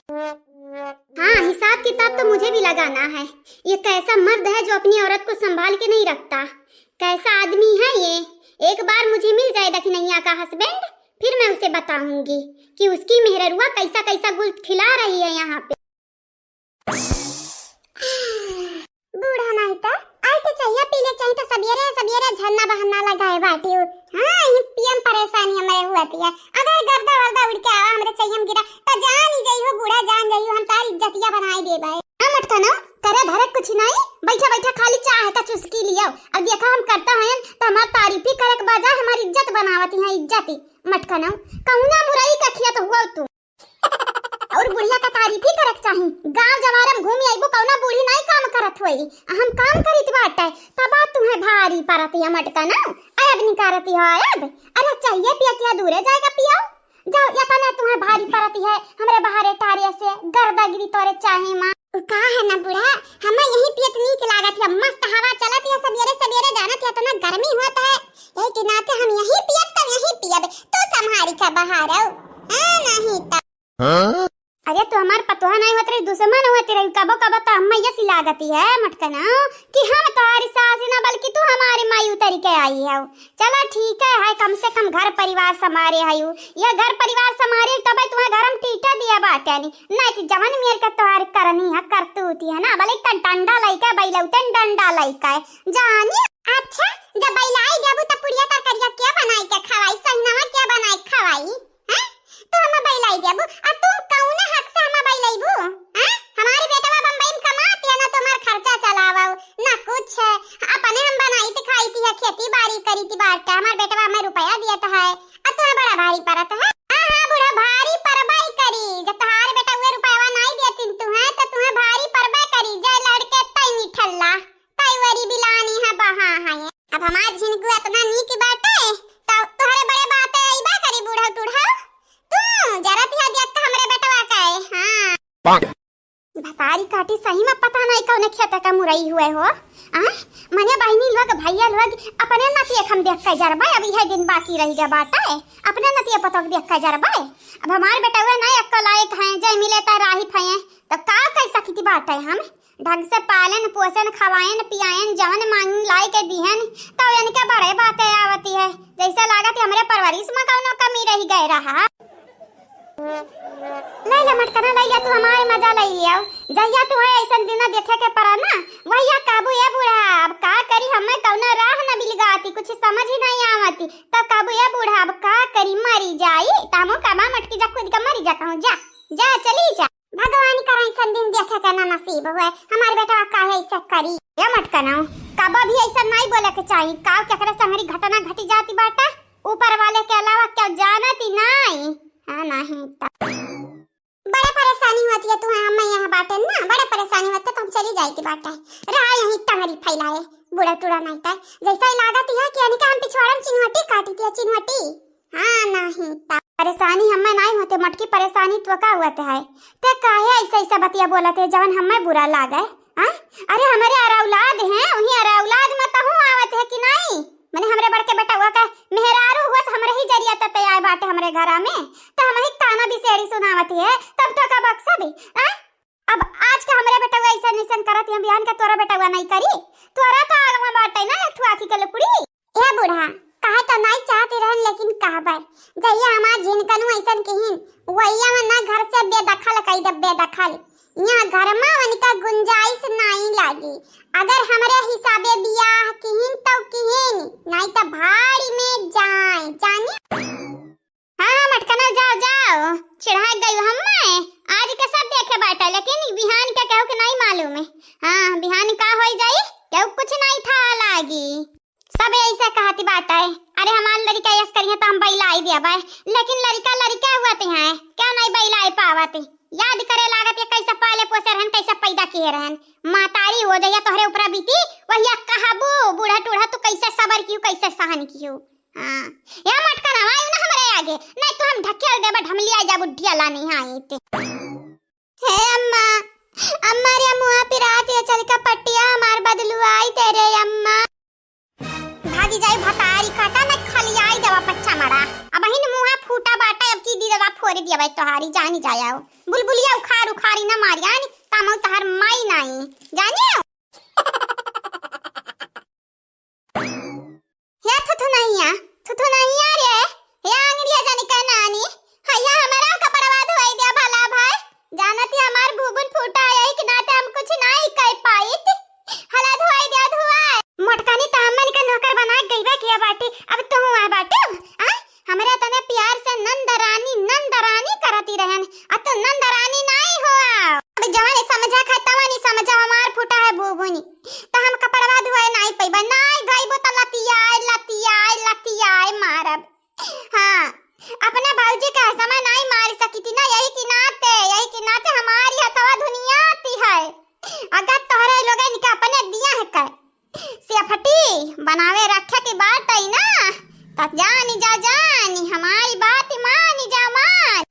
हाँ, हिसाब किताब तो मुझे भी लगाना है। ये कैसा मर्द है जो अपनी औरत को संभाल के नहीं रखता, कैसा आदमी है ये? एक बार मुझे मिल जाए दखिनहिया का husband, फिर मैं उसे बताऊंगी कि उसकी मेहररुआ कैसा कैसा गुल खिला रही है यहाँ पे। बूढ़ा नहीं तो, आई तो चाहिए पीले चाहिए तो सबियरे सबियरे झरना बहना लगाए बाटी हूँ। हाँ, ये पियम परेशानी हमारे हुआ थी है। अगर गर्दा वर्दा उड़ के आवा हमरे चाहिए हम गिरा, तो जान ही जाई हो बूढ़ा, जान जाई हो, हम तार इज्जतिया बनाई दे भाई। हाँ मटकनो, करे धरे कुछ नहीं, बैठा बैठा खाली चाह का चुस्की लियो। अब देखा हम करता हयन तो हमार तारीफ ही करे के बजाय हमारी इज्जत बनावत है, इज्जत ही। मटकनो, कौना मुरई का खिया तो हुआ तू। और बुढ़िया का तारीफ ही करे के चाही। गांव जवार में घूम आइबू, कौना बूढ़ी नहीं काम करत होई, हम काम करीत बाटे, तब तुम्हें भारी परत है मटकनो। अब निकारती हो अब, अरे चाहिए पिया किया दूरे जाएगा पियो। जाओ, या तने तुम्हें भारी परत है, हमरे बहारे टारे से गर्दागिरी तोरे चाहे माँ। उ का है ना बूढ़ा, हमें यही पियत नीक लागत है, मस्त हवा चलत है, सबेरे सबेरे जानत है, इतना गर्मी होत है, यही के नाते हम यही पियत तब यही पियब, तू संभारी का बहारो, हाँ, नहीं तो। हाँ? अरे, तू हमार पतोह नहीं होत रही, दुश्मन होत रही, कबो कबो तो हमें यसी लागती है मटकना कि हम तोहारी सास ना, बल्कि तू हमारी माई उतरी के आई है। चला ठीक है, है कम से कम घर परिवार समारे हयू। ये घर परिवार समारे तबे तुम्हें घर में टीटा दिया बाटे नी। नहीं तो जवन मेर के तोहार करनी है, करतूती है ना, भले तन डंडा लइके बैलौतन डंडा लइके जानी। अच्छा, जब बैलाई देबू त पुड़िया तरकारिया के बनाई के खवाई, सहिनवा के बनाई के खवाई? हैं? तू हमें बैलाई देबू, आ तू कौने हक से हमें बैलाइबू? हैं? हमारी बेटवा बम्बई में कमात है ना, तुम्हार खर्चा चलावो, ना कुछ है। अपने हम बनाई थी, खाई थी, खेती बाड़ी करी थी, बाटा हमार बेटवा हमें रुपया दियत है, आ तुम्हें बड़ा भारी परत है। हाँ, हाँ, बूढ़ा भारी परबाई करी, जब तुम्हारे बेटा हुए रुपया नहीं दियत तू है, तो तुम्हें भारी परबा करी, जय लड़के तई निठल्ला। तई वरी बिलानी है बहा है। अब हमार झिनकू इतना नीक बाटे, तो तोहरे बड़े बाते अइबा करी बूढ़ा टूढ़ा। तू जरा तिहा देख के हमरे बेटवा का है, हाँ। भतारी काटी सही में पता नहीं कौने खेत का मुरई हुए हो। आ? मने बहिनी लोग, भैया लोग, अपने नतिया हम देख के जरबा, अब यह दिन बाकी रह गया बाटे, अपने नतिया पतोह देख के जरबा। अब हमार बेटवा नहीं अक्का लायक हैं, जय मिले त राही फये, तो का कह सकती बाटे हम? ढंग से पालन पोषण, खवायन पियायन, जवन मांगी लाई के दिहन, तो इनके बड़े बातें आवती है। जैसे लागत है हमरे परवरिश में कौनो कमी रह गए रहा। ले ले मटकना, ले ले, तू हमारे मजा ले लियो। जहिया तू है ऐसन दिन देखे के पड़ा ना, वहिया काबू ए बूढ़ा, अब का करी, हमें कौनो राह न मिल गाती, कुछ समझ ही नहीं आवती। तो काबू ए बूढ़ा, अब का करी, मरी जाई, तामो काबा मटकी जा, कूद के मरी जा कहूँ, जा, जा, चली जा। भगवान करे ऐसन दिन देखे के ना नसीब होए, हमार बेटवा काहे ऐसे करी। ए मटकनऊ, कब भी ऐसा नहीं बोले के चाही। का केकरे संगरी घटना घटी जाती बाटे, ऊपर वाले के अलावा केहू जानत ही नहीं। हाँ, नहीं त बड़े परेशानी होती है तुहे, हम यहाँ बाटे ना, बड़े परेशानी होते तो हम चली जाए के बाटे। रहा यहीं टंगरी फैलाए, बूढ़ा टूढ़ा नहीं त। जैसा ही लागत है कि यानी कि हम पिछवाड़न चिन्हवटी काटी थी, चिन्हवटी। हाँ, नहीं त। परेशानी हमें नहीं होते मटकी, परेशानी तो का होते है? ते काहे ऐसा ऐसा बतिया बोलत है जवन हमें बुरा लागे? हाँ? अरे हमरे अरे औलाद हैं, उही अरे औलाद में तहूँ आवत है कि नहीं? मने हमरे बड़के बेटवा का मेहरारू हुआ से हमरे ही जरिया त तैयार बाटे हमरे घरा में, त हम ही ताना बिसेड़ी सुनावत है, तब तो का बक्सा भी, हाँ? अब आज का हमरे बेटवा ऐसा ऐसन करत है, बिहान का तोरा बेटवा नहीं करी, तोरा तो आगवा बाटे ना एक ठो आँखी के लुकड़ी। ए बूढ़ा, कहे तो नहीं चाहती रहन, लेकिन कहबे, जहिया हमार झिनकनू ऐसन किहिन, वहिया में ना घर से बेदखल कई दे, बेदखल। यहाँ घर में उनका गुंजाइश नहीं लागी। अगर हमरे हिसाबे बियाह किहिन तो किहिन, नहीं तो भाड़ी में जाए, जानी? हाँ, हाँ, मटकनऊ, जाओ, जाओ, चिढ़ा गई हमें। आज के सब देखे बाटे, लेकिन बिहान के केहू के नहीं मालूम है। हाँ, बिहान का होई जाई, केहू कुछ नहीं था लागी। सब ऐसे कहती बाटे, अरे हमार लड़का यस करिए तो हम बैलाई देबे, लेकिन लड़का लड़का हुआ ते हैं, क्या नहीं बैलाई पावत? याद करे लागत ये कैसे पाले पोसे रहन, कैसे पैदा किए रहन। महतारी हो जाइया तोहरे ऊपरा बीती, वहिया कहबू बूढ़ा टूढ़ा तू कैसे सबर कियो, कैसे सहन कियो। हाँ, या मटका ना आयु ना हमरे आगे, नहीं तो हम ढकेल देबे, ढमलिया जाबू ढियाला नहीं आई ते। हे अम्मा, अम्मा रे मुआ पिरात ये चल का पट्टिया हमार बदलुआई दे रे अम्मा। भागी जाई भतारी काटा न खलियाई देवा पच्चा मड़ा। अब हिन मुआ फूटा बाटा, अब की दी देवा फोड़ दिया भाई तोहारी, जानी जाया हो। बुलबुलिया उखाड़ उखाड़ी न मारियान, तामो तोहार माई नाई। जानियो? हे थुथुनैया, थुथुनैया रे, हे आंगड़िया जानी के नानी, हैया हमारा कपड़वा धोई दिया भला भाई, जानत ही हमार भूबुन फूटा है, यही के नाते हम कुछ नहीं कह पाइत। हला धोई दिया धोए। मोटकानी त हमन के नौकर बना के गइबे किया बाटी, अब तू हुआ बाटू, आ? हमरे तने प्यार से नंद रानी, नंद रानी करती रहन, आ तू नंद रानी नहीं हुआ। अब जवन समझा खा तवन ही समझा, हमार फूटा है भूबुनी। त हम कपड़वा धोए नाई पइबा, नाई धोइबो त लतियाए, लतियाए, लतियाए मारब। हाँ, अपना भौजी के हसमा नाई मार सकी थी ना, यही की नाते, यही की नाते हमारी हथवा धुनिया ती है। अगर तोहरे लोगन के अपने दिया है कर सेफटी बनावे रखे की बात है ना, त जानी जा जानी, हमारी बात मानी जा मान।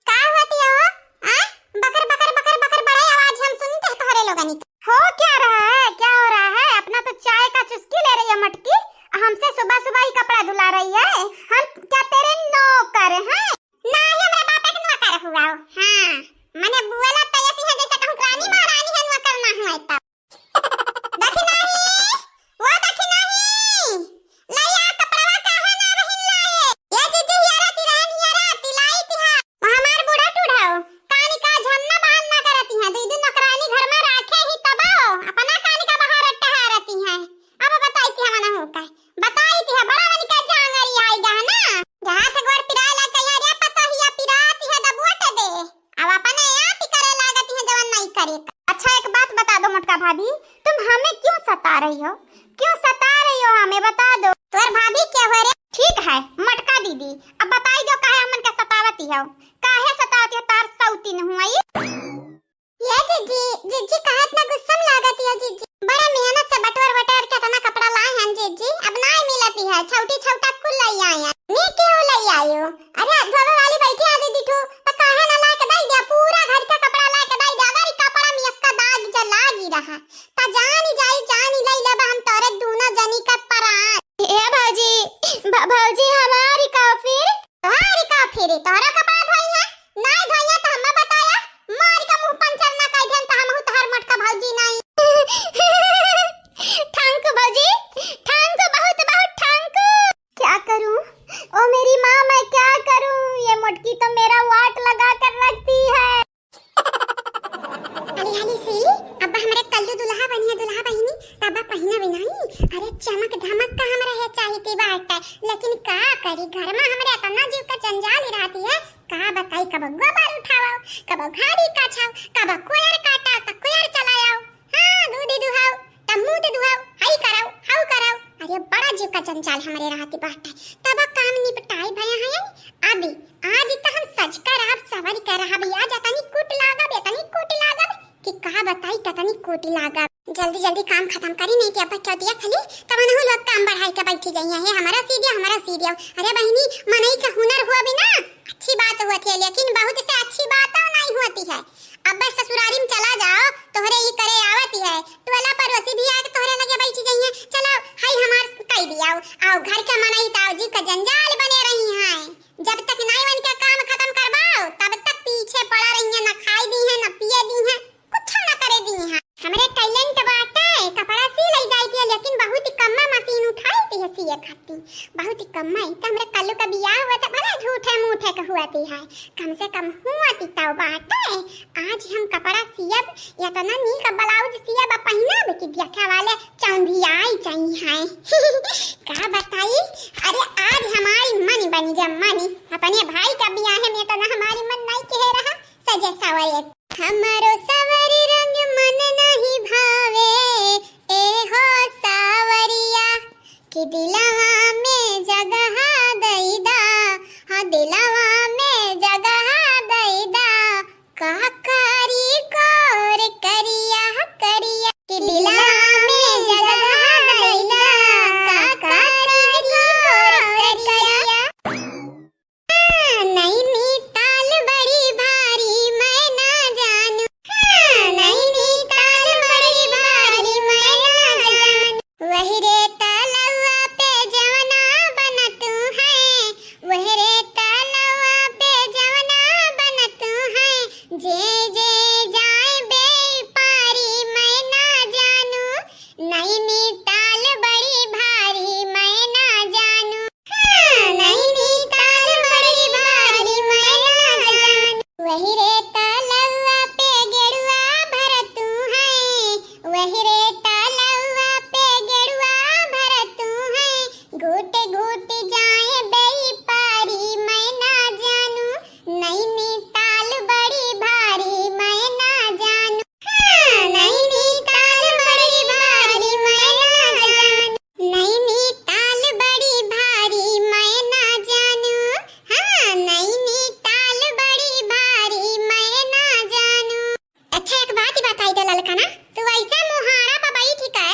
का होती हो? आ? बकर, बकर, बकर, बकर, बड़ा आवाज हम सुनते हैं तोहरे लोगनी के। हो क्या रहा है, क्या हो रहा है? अपना तो चाय का चुस्की ले रही है मटकी, हमसे सुबह सुबह ही कपड़ा धुला रही है। हम क्या तेरे नौकर हैं? ना ही हमरे बापा के नौकर हुआ हो। हाँ, मने बुएला तो ऐसी है जैसे कहूँ रानी महारानी है, नौकर ना हुआ है तब। दखिनाही, ओ दखिनाही, लइया कपड़वा काहे ना बहिन लाए? ए जीजी, हियरा तिरहन, हियरा तिलाई तिहा। हमार बूढ़ा टूढ़ाओ, कानी का झन्ना बहान ना करती हैं, दुई दुई नौकरानी घर में राखे ही तबो, अपना कानी का बाहर टहरती हैं। अब बताई थी हमन हो का, बताई थी है, बड़ा मन का जांगरी आई गा ना। जहाँ से गोड़ पिराए ला कहिया रे पतोहिया पिराती है दबोट दे। अब अपने आप ही करे लागत है जवन नहीं करे। अच्छा एक बात बता दो मोटका भाभी, तुम हमें क्यों सता रही हो? क्यों सता रही हो हमें बता दो। तोर भाभी के हो रे? ठीक है मोटका दीदी, अब बताई दो काहे हमन के सतावती हो? काहे सतावती हो तार सौतीन हुआ ये? ये जीजी, जीजी काहे इतना गुस्सा में लागत हो जीजी? बड़ा मेहनत से बटोर बटोर के इतना कपड़ा लाए हैं जीजी, अब ना मिलती है, छौटी छौटा कुल लाई आए हैं। नी क्यों लाई आयो? अरे, धोवे वाली बैठी है दीदी ठू, तो काहे ना ला के दई दिया? पूरा घर का कपड़ा ला के दई दिया। अगर ई कपड़ा में एक्का दाग जा लागी रहा, तो जानी जाई, जानी लई लेबा हम तोरे दूनो जनी का परान। ए भौजी, भ-, भौजी हमारी का फिर? तोहारी का फिर? तोहरा कपड़ा धोई है? नाई धोई है तो हमें बताया। मारी का मुंह पंचर ना कह देन तो हम तोहार मोटका भौजी नाई। Thank you भौजी, thank you, बहुत बहुत thank you। क्या करूं? ओ मेरी माँ, मैं क्या करूं? ये मोटकी तो मेरा वाट लगा कर रखती है। हाली हाली से, अब हमरे कल्लू दुल्हा बनिया दुल्हा बहिनी, तब पहिना भी नहीं। अरे चमक धमक का हमरा है चाहिए बाटे, लेकिन का करी, घर में हमरे इतना जीव का जंजाल ही रहती है, का बताई, कब गोबर उठाओ, कब घाड़ी काछाओ, कब कोयर काटा त कोयर चलायाओ, हाँ, दूध दुहाओ, तब मुंह दुहाओ, हई कराओ, हऊ कराओ। अरे बड़ा जीव का जंजाल हमरे रहती बाटे, तब काम निपटाई भया है। अभी आज त हम सज कर रहब, सवर कर रहब, आज अतनी कुट लागब, अतनी कुट लागब कि का बताई, कतनी कुट लागब। जल्दी जल्दी काम खतम करी, नहीं कि अब बच्चा दिया खाली, तब अनहु लोग काम बढ़ाई के बैठी गई है, "हे हमरा सी दियो, हमरा सी दियो।" अरे बहिनी, मनई के हुनर हुआ भी ना, अच्छी बात हुआ थी, लेकिन बहुत से अच्छी बात नहीं होती है। अब बस ससुरारी में चला जाओ, तोहरे ही करे आवती है, टोला पड़ोसी भी आके तोहरे लगे बैठी गई है, "चलो, हई हमार कई दियाओ, आओ घर के मनई ताऊ जी का जंजाल बने रही हैं।" जब तक नाई उनके काम खतम करवाओ, तब तक पीछे पड़ा रही है, न खाई दी है, न पिए दी है, कुछ न करे दी है। हमरे talent बाटे, कपड़ा सी लई जाई थी, लेकिन बहुत ही कम मशीन उठाई थी है सिए खाती, बहुत ही कम। तो हमरे कल्लू का बियाह हुआ था, भला झूठे मूठे का हुआ थी है, कम से कम हुआ थी तो बाटे। आज हम कपड़ा सियब, इतना नीक blouse सियब आ पहिनब कि देखे वाले चौंधियाई जाई हैं। का बताई, अरे आज हमारी मन बनी गया मन, अपने भाई का बियाह में इतना हमारी मन नहीं कह रहा, सजे सवरे। हमरो सवरी रंग मन नहीं भावे, ए हो सावरिया, कि दिलवा में जगह दई दा, हाँ दिलवा में जगह दई दा, का करी गोर करिया करिया, कि दिलवा में जगह दई दा, का करी गोर करिया। हाँ, नैनीताल बड़ी भारी मैं ना जानू। हाँ, नैनीताल बड़ी भारी मैं ना जानू। वही रे तलवा पे जवना बनतू है, वही रे तलवा पे जवना बनतू है, जे जे जाए बे पारी मैं ना जानू। नैनीताल बड़ी भारी मैं ना जानू। हाँ, नैनीताल बड़ी भारी मैं ना जानू। वही रे तलवा पे गेड़ुआ भरतू है, वही रे तलवा पे गेड़ुआ भरतू है, घूट घूट जाए बेई पारी मैं ना जानू। नैनीताल बड़ी भारी मैं ना जानू। हाँ, नैनीताल बड़ी भारी मैं ना जानू। नैनीताल बड़ी भारी मैं ना जानू। हाँ, नैनीताल बड़ी भारी मैं ना जानू। अच्छा, एक बात ही बताई दे ललकना, तू ऐसे मुहारा पर बैठी के,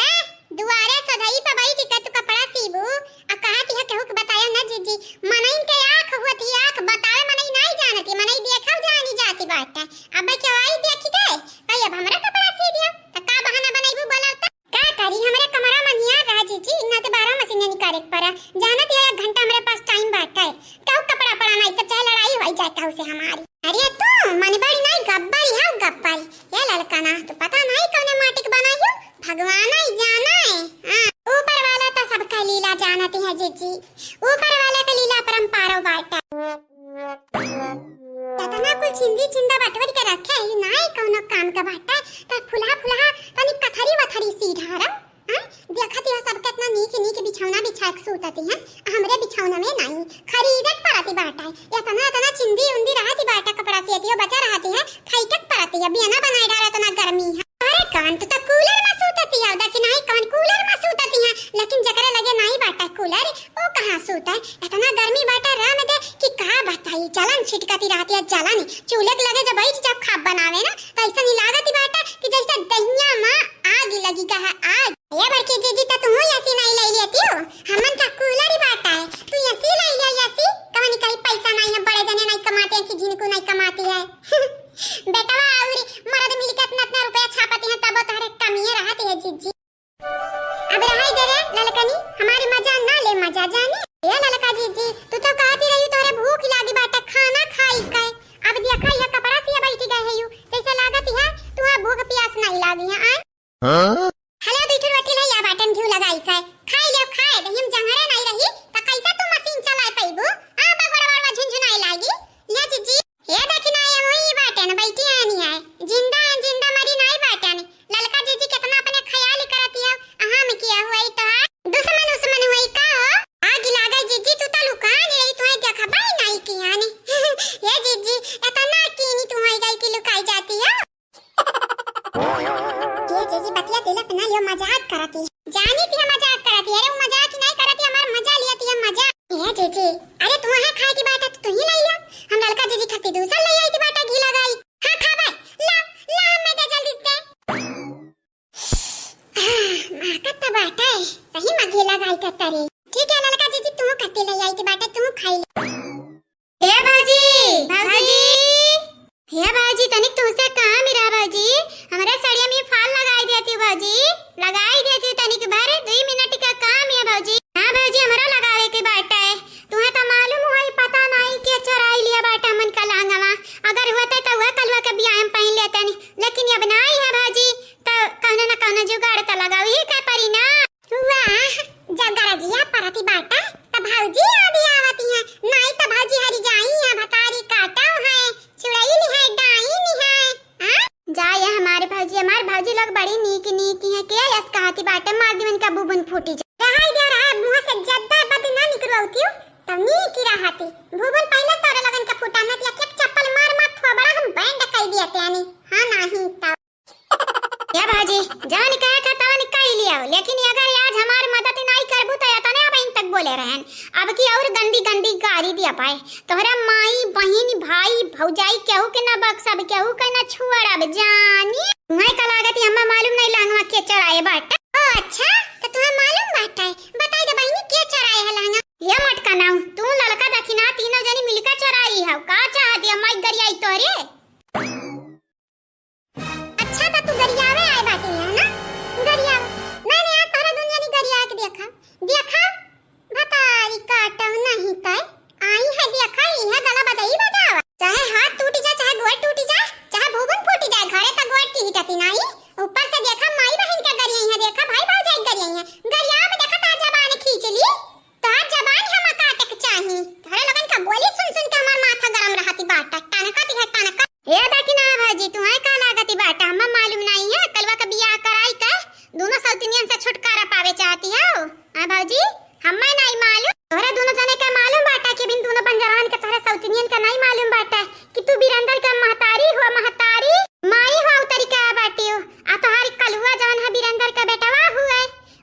दुआरे सधई पर बैठी के तू कपड़ा सीबू, आ कहत है केहू के बताया ना जीजी, मनइन के आँख होती, आँख बतावे मनई नहीं जानती, मनई देखल जानी जाती बाटे। अब चवाई देखी के, कही अब हमरा कपड़ा सी दिया, त का बहाना बनैबू बोला त? का करी, हमरे कमरा मनिया रहा जीजी, ना तो बारह मशीन निकाले के पड़ा। जानत है एक घंटा हमरे पास टाइम बाटे। कहू कपड़ा पड़ा नहीं, सब चाहे लड़ाई होई जाए कहू से हमारी। अरे तू मनबड़ी नहीं, गब्बरी है गब्बरी। ये ललकना, तू पता नहीं कौने माटी के बनाई हो, भगवान ही जाना है। हाँ, ऊपर वाला तो सबका लीला जानत है जीजी, ऊपर वाला का लीला अपरंपारो बाटे। इतना कुल छिंदी छिंदा बटोर के रखे है, नाई कौनो काम का बाटा, त फुलहा फुलहा तनी कथरी वथरी सी ढारा। हाँ, देखत ही हो सब कितना नीक नीक बिछौना बिछा के सूतती हैं, हमरे बिछौना में नाई, खरीदत पड़ती बाटा। इतना इतना छिंदी उंदी रहती बाटा, कपड़ा सियती हो बचा रहती है, फेंकत पड़ती है, बियना बनाए डारा इतना गर्मी है। अरे कान तो, तो कूलर में सूतती है, देखी नहीं कौन कूलर में सूतती है, लेकिन जकरे लगे नाई बाटा कूलर, ओ कहाँ सूते? इतना गर्मी बाटे राम दे कि का बताई, जलन छिटकती रहती है, जलन। चूल्हे के लगे जब बैठ जाओ खाब बनावे ना, तो ऐसा नहीं लागत ही बाटे कि जैसे दहिया में आग लगी का है, आग। ये बड़की जीजी, तो तुम एसी नहीं ले लेती हो, हमन का कूलर ही बाटा है, तू एसी ले ले, एसी। कवनी कहीं पैसा नहीं है, बड़े जने नहीं कमाते हैं कि जिनको नहीं कमाती है। बेटवा और मर्द मिलके इतना इतना रुपया छापती हैं, तब तोहरे कमिए रहती है जीजी। अब रहाई दे रे ललकनी, हमारी मजा ना ले मजा जानी। ए ललका जीजी, तू तो कहती रही तोहरे भूख लागी बाटे खाना खाई के। अब देखा ये कपड़ा सिया बैठी गए है यू, जैसे लागत है तुहा भूख प्यास नहीं लागी है, आय? हाँ? हला बैठल बैठल है या बाटन घी लगाई के। खाई ले खाए, दहिम जंगरे नहीं रही, त कैसे तू मशीन चलाए पैबू? तू ही लाई ला, हम ललका जीजी खातिर दूसर लाई आई थी बाटा घी लगाई। हाँ खाबे, ला, ला, मैं दे जल्दी से। आह, महकत तो बाटे, सही में घी लगाई के तरी। ठीक है ललका जीजी, तू खातिर लाई आई थी बाटा, तू खाई ले। ए भौजी, भौजी। हे भौजी, तनिक तुहसे काम रहा भौजी, हमरे सड़िया में फाल लगाई देती भौजी, लगाई देती तनिक भर, दुई मिनट का काम है भौजी। हाँ भौजी, हमरा लगावे के बाटे। तुहे तो मालूम होई, पता नाई के चोराई लिया बाटे हमन का लहंगवा। अगर होते तो वह कलवा के बियाह में पहन लेते नहीं, लेकिन अब नाई है भौजी, तो कौनो न कौनो जुगाड़ तो लगावे ही के परी ना। वाह, जब गरजिया परती बाटा, त भौजी याद आवती है। नाई त भौजी हरी जाई है, भतारी काटव है, छुड़ई निहाय, डाई निहाय। हाँ? जा ये हमारे भौजी, हमारे भौजी लोग बड़ी नीक नीक हैं। के यस कहती बाटे, मार दी उनका बुबुन फूटी जा। रहाई दे रहा, मुँह से जद्दा बद ना निकलौती हूँ, तब नीक ही रहती। बुबुन पहले तोरे लगन के फूटा ना दिया, एक चप्पल मार मार थोबड़ा हम बैंड कर दिया त्यानी। हाँ नाही तब। ए भौजी, जवन कहे के तवन कह लियो, लेकिन अगर आज हमार मदद नाई करबू तो एतने अब इन तक बोले रहन। अब की और गंदी गंदी गारी दिया पाए। तोहरा माई, बहिन, भाई, भौजाई केहू के ना बख्शब, केहू के ना छुअड़ब जानी। तुम्हें का लागत है, हमें मालूम नहीं लहंगवा के चोराए बाटे। ओ अच्छा, तो तुम्हें मालूम बाटे? बताई दे बहिनी, के चोराए है लहंगा? ये मटका नाऊ, तू ललका दखिना तीनों जनी मिलकर चोराई है। का चाहती है माई गरियाई तोहरे? अच्छा, त तू गरियावे आए बाटे यहाँ ना? गरियावे। मैंने आज तोहरा दुनिया नी गरिया के देखा। देखा? भतारी काटव नहीं तय। आई है देखा, ई है गला बजाई बजावा। चाहे हाथ टूटी जाए, चाहे गोड़ टूटी जाए, चाहे भूबन फूटी जाए, घरे त गोड़ की हिटती नहीं। ऊपर से देखा माई बहिन के गरिया है, देखा भाई भौजाई गरिया है। गरिया में देखा तार जबान खींच ली। तोहार जबान हम काटे के चाही। तोहरे लोगन का बोली सुन सुन के हमार माथा गरम रहती बाटा। टनकत है टनकत। ए दखिना भौजी, तुहे का लागती बाटा? हमें मालूम नहीं है। कलवा का बियाह कराई के दोनों सौतनियन से छुटकारा पावे चाहती हो? हाँ भौजी, हमें नहीं मालूम। तोहरे दोनों जने का मालूम बाटा कि बिन दोनों बंजरवन के तोहरे सौतनियन का नहीं मालूम बाटा कि तू बीरेंदर का महतारी हो, महतारी, माई हो, उतरी का बाटी हो। आ तोहार कलुआ जवन है बीरेंदर का बेटवा हुए,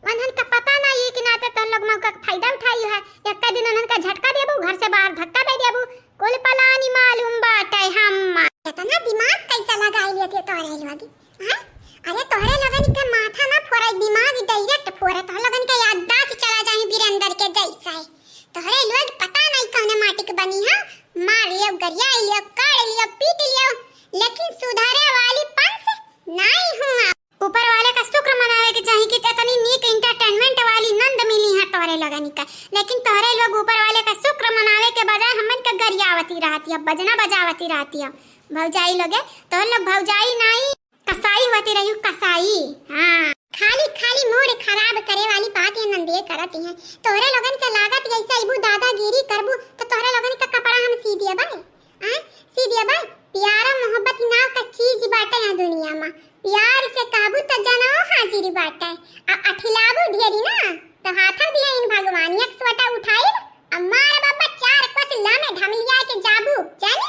उन्हन का पता ना ये कि नाते तोहन लोग मौका का फायदा उठाई है। एक दिन उन्हन का झटका देबू, घर से बाहर धक्का दे देबू, कुल पलानी मालूम बाटे हम। इतना दिमाग कैसे लगाई लेते तोहरे लोग, हैं? अरे तोहरे लोगन के माथा ना फोड़े, दिमाग direct फोड़े, तोहरे लोगन के याददाश्त चला जाए बीरेंदर के जैसा है। तोहरे लोग पता नहीं कौने माटी के बनी है, मार लियो, गरिया लियो, काढ़ लियो, पीट लियो, लेकिन सुधरे वाली पंच नहीं हुआ। ऊपर वाले का शुक्र मनावे के चाही कि इतनी नीक entertainment वाली नंद मिली है तोहरे लोगन का, लेकिन तोहरे लोग ऊपर वाले का शुक्र मनावे के बजाय हमन का गरियावती रहती है, बजना बजावती रहती है। भौजाई लोगे, तोहरे लोग भौजाई नाई, कसाई होती रही, कसाई। हाँ, खाली खाली mood खराब करे वाली बात ये नंदिये करत है। तोहरे लोगन के लागत जैसे अइबू दादागिरी करबू तो तोहरे लोगन का कपड़ा हम सी दिया भाई। हाँ, सीधी बात, प्यार मोहब्बत नाव का चीज बाटे यहाँ दुनिया मा। प्यार से कहबू त जनऊ हाजिर बाटे, आ अठिलाबू ढेरी ना, त हाथ दिया इन भगवान एक सोटा उठाइब, आ मार बाबा चार कोस लामे ढमलिया के जाबू, जानी?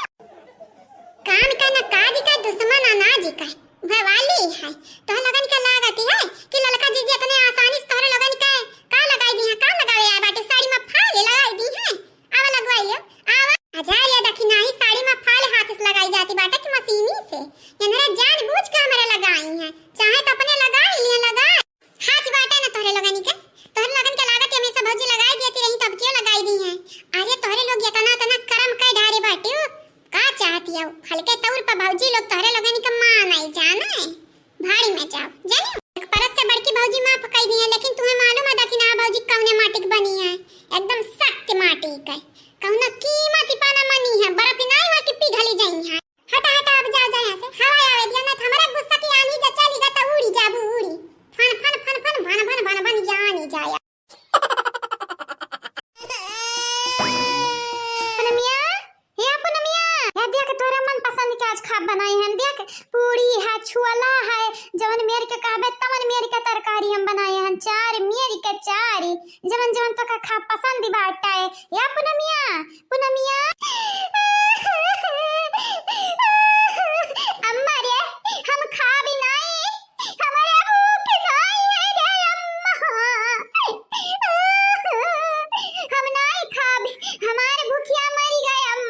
काम का न काज का, दुश्मन अनाज का, वह वाली है। तोहरे लोगन के लागत है कि ललका जीजी इतने आसानी से तोहरे लोगन के का लगाई दी है, का लगावे आए बाटे, साड़ी में फाल लगाई दी है। आवा लगवाई लियो, आवा। हजार या दखिनाही साड़ी में फाल हाथ से लगाई जाती बाटे कि मशीनी से। इनरे जानबूझ के हमरे लगाई हैं, चाहे तो अपने लगाई लिए, लगाई। हाथ बाटे न तोहरे लोगन के, तोहरे लोगन के लागत है हमेशा भौजी लगाई देती रही, तब क्यों लगाई दी हैं? अरे तोहरे लोग इतना, इतना करम कई ढारे बाटे हो, का चाहती हो? हल्के तौर पर भौजी लोग तोहरे लोगन के मान आई जाना है। भाड़ी में जाओ, जानी? एक परत से बड़की भौजी माफ कई दी है, लेकिन तुम्हें मालूम है दखिना भौजी कौने माटी के बनी है? एकदम सख्त माटी के, कौनो कीमत ही पाना मनी है, बर्फ ही नहीं हुआ कि पिघली जाई है। हटा, हटा, अब जाओ, जाओ यहाँ से, हवा आवे दिया, ना तो हमारा गुस्सा की आंधी जब चली गा तो उड़ी जाबू, उड़ी। फन, फन, फन, फन, भन, भन, भन, भन, जानी जाया। पूनमिया, हे पूनमिया, हे देख तोरे मन पसंद के आज खाब बनाई हन। देख पूड़ी है, छुअला है, जवन मेर के कहबे तवन मेर के तरकारी हम बनाए हन। चार मेर के चार, जवन जवन तो का खाब पसंद बाटे। हे पूनमिया, पूनमिया। अम्मा रे, हम खाबी नाई। हमारे भूख नाई है रे अम्मा। हम नाई खाबी, हमारे भूखिया मरी गए अम्मा।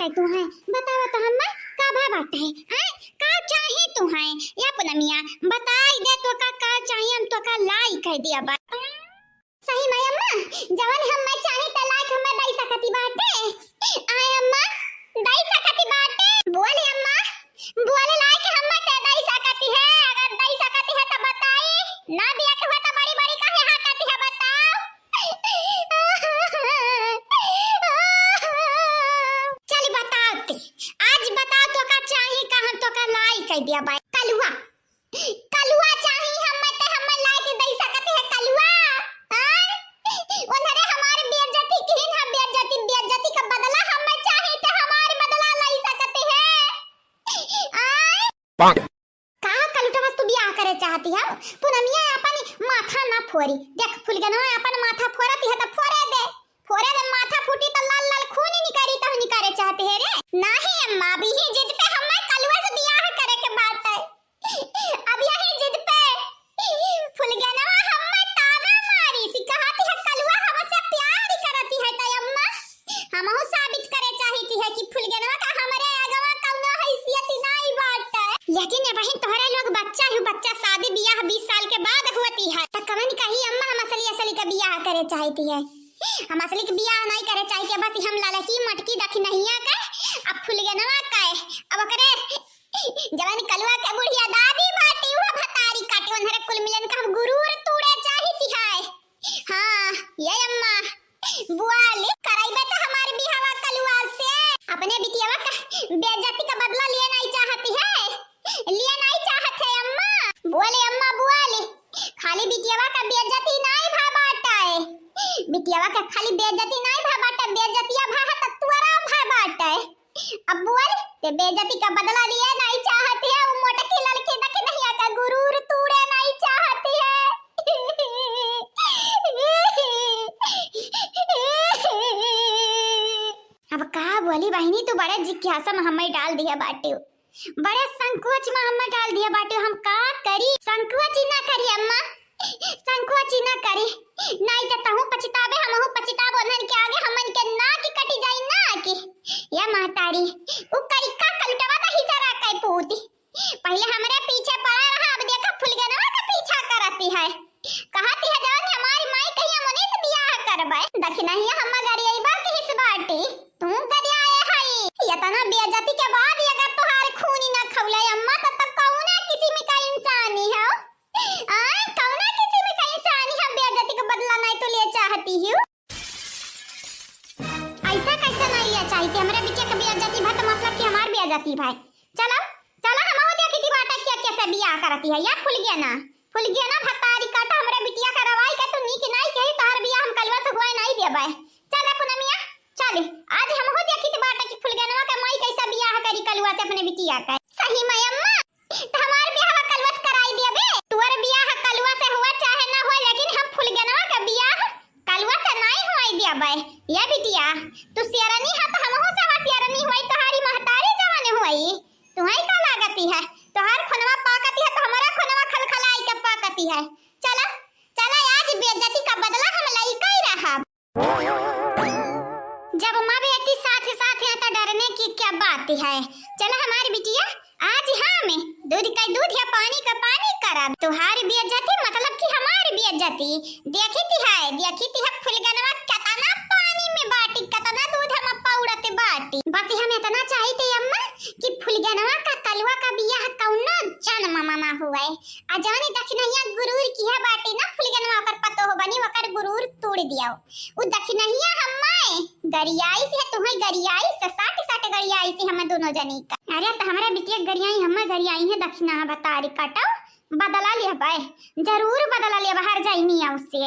बाटे तुहैं? बतावा तो अम्मा, का भा बाटे? हैं? का चाही तुहैं? या पुनमिया, बताई दे तोका का चाही, हम तोका लाई कइ दिया बा। सही में अम्मा, जवन हम्मै चाही त लाइक हम्मै दइ सकती बाटे। आय अम्मा, दइ सकती बाटे। बोल अम्मा, बोल लाइक हम्मै त दइ सकती है, अगर दइ सकती है त बताई, ना दिया के हुआ त बड़ी बड़ी काहे हाँकती है बताओ। चल बताओ ते, आज बताओ तोका चाही का हम तोका लाई कइ दिया बाय। कलुआ, कलुआ चाही हम्मै ते हम्मै लाइक दइ सकती है कलुआ। आय? उन्हरे हमार बेइज्जती किहिन है, बेइज्जती, बेइज्जती का बदला हम्मै चाही ते हमार बदला लइ सकती है। आय? का कलुटवा से तू बियाह करे चाहती है? पुनमिया अपन माथा ना फोरी। देख फुलगनवा अपन माथा फोरती है त फोरे दे, फोरे दे, माथा फूटी त लाल लाल खून ही निकरी त निकारे चाहती है रे। नाही अम्मा, अब यही जिद पे हम्मै कलुआ से बियाह करे के बाटे। अब यही जिद पे फुलगनवा हम्मै ताना मारी थी, कहती है कलुआ हमसे प्यार करती है त अम्मा हमहू साबित करे चाहती है कि फुलगनवा का हमरे अगवा कउनो हैसियत नाई बाटे। लेकिन ए बहिन तोहरे लोग बच्चा ही बच्चा, शादी बियाह बीस साल के बाद होती है। त कवन कही अम्मा हम असली असली का बियाह करे चाहती है। हम असली के बियाह नाई करे चाहती है, बस हम ललकी मटकी दखिनहिया के, अब फुलगनवा के, अब ओकरे जवन कलुआ के बुढ़िया दादी बाटी, वो भतारी काटी, उन्हरे कुल मिलन का हम गुरूर तूड़े चाहती है। हाँ, ये अम्मा, बुआ ले, कराइबे त हमार बियाहवा कलुआ से। अपने बिटियावा का बेइज्जती का बदला लिए नाई चाहती है, लिए नाई चाहत है अम्मा। बोले अम्मा, बुआ ले, खाली बिटियावा का बेइज्जती नाई भा बाटे, बिटियावा का खाली बेइज्जती नाई भा बाटे, बेइज्जतिया भा है त तुअरा भा बाटे। अब बोल, ते बेइज्जती का बदला लिए नाई चाहती है, वो मोटकी लड़की दखिनहिया का गुरूर तूड़े नाई चाहती है। अब का बोली बहिनी, तू बड़े जिज्ञासा में हम्मै डाल दिया बाटे, बड़े संकोच में हम्मै डाल दिया बाटे, हम का करी? संकोच ही ना करी अम्मा, संकोच ही ना करी, नाई त तहू पछताबे, हमहू पछताब, उन्हन के आगे हमन के नाक कटी जाई, नाक। या महतारी, उ करिका कलुटवा त हिचरा कै पूती। पहिले हमरे पीछे पड़ा रहा, अब देखा फुलगनवा का पीछा करती है। कहती है जवन हमारी माई कहिया मुनीस बियाह करबे। दखिनहिया हम्मा गरियइबा किहिस बाटी, तू गरियाए हई। इतना बेइज्जती के बाद अगर तोहार खूनी ना खौले अम्मा, त, त कौना किसिम का इंसानी हो? आय, कौना किसिम का इंसानी हो, बेइज्जती का बदला नाई तू लिए चाहती हो? ऐसा कैसे नाई लिया चाहिए? हमरे बिटिया का बेइज्जती भा त मतलब कि हमार बेइज्जती भा। चलो, चलो, हमहू देखी थी बाटा किया कैसे बियाह करती है। या फुलगेना, फुलगेना भतारी काटा, हमरे बिटिया का रवाई का तू नीक नाई कही, तोहर बियाह हम कलुआ से हुआ नाई देबे। चल रे पुनमिया, चल, आज हमहू देखी थी बाटा कि फुलगेनवा के माई कैसा बियाह करी कलुआ से अपने बिटिया का। सही में अम्मा, त हमार बियाह कलुआ से कराई देबे। तोहर बियाह कलुआ से हुआ चाहे ना हुआ, लेकिन हम फुलगेनवा का बियाह कलुआ से नाई हुआई दिया बे। ये बिटिया, तू सियरनी है त हमहू से सियरनी हुआई, तोहारी महतारी जवन हुआई। तुहई का लागती है? तोहार खुनवा पाकती है त हमारा खुनवा खलखलाई के पाकती है। चला, चला, आज बेइज्जती का बदला हम लइका ही रहब। जब माँ बेटी साथ साथ हैं त डरने की क्या बात है। चला हमारी बिटिया, आज हम दूध का दूध या पानी का पानी करब। तुहार बेइज्जती मतलब कि हमार बेइज्जती। देखी ती है, देखी ती है फुलगनवा केतना पानी में बाटी, केतना दूध हम पौड़त बाटी। बस हम इतना चाहित अम्मा कि फुलगनवा का कलुआ का बियाह कौनो जन्म में ना हुए। आ जानी दखिनहिया गुरूर किहा बाटी ना फुलगनवा ओकर पतोह बनी, ओकर गुरूर तोड़ दियाओ। उ दखिनहिया हम्मे गरियाई से, तुहई गरियाई से, साट साट गरियाई से हम दोनों जनी का। अरे त हमरा बिटिया गरियाई, हम्मे गरियाई है दखिनहा भतारी काटो, बदला लेबे, जरूर बदला लेबे हर जाइनी उससे।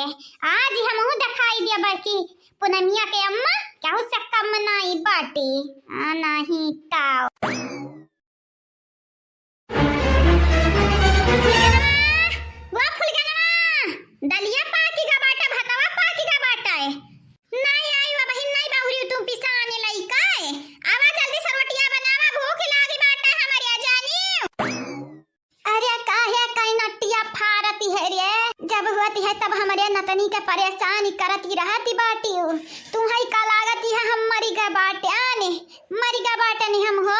आज हमहू दिखाई देबे कि पुनमिया के अम्मा केहू से कम नाई बाटी। आ, नहीं ताओ। फुलगनवा, वो फुलगनवा, दलिया पाकी का बाटा, भतवा पाकी का बाटा है। नाई आई वो बहिन, नाई बहुरी तू पिसाने लइका है। आवा जल्दी से रोटिया बनावा, भूख लागी बाटा हमरे जानी। अरे काहे कई नटिया फारती है रे? जब होती है तब हमरे नतनी के परेशान करती रहती बाटी। तू है का लागती है हम मरी गए बाटे आने। मरिगा बाटनी हम हो।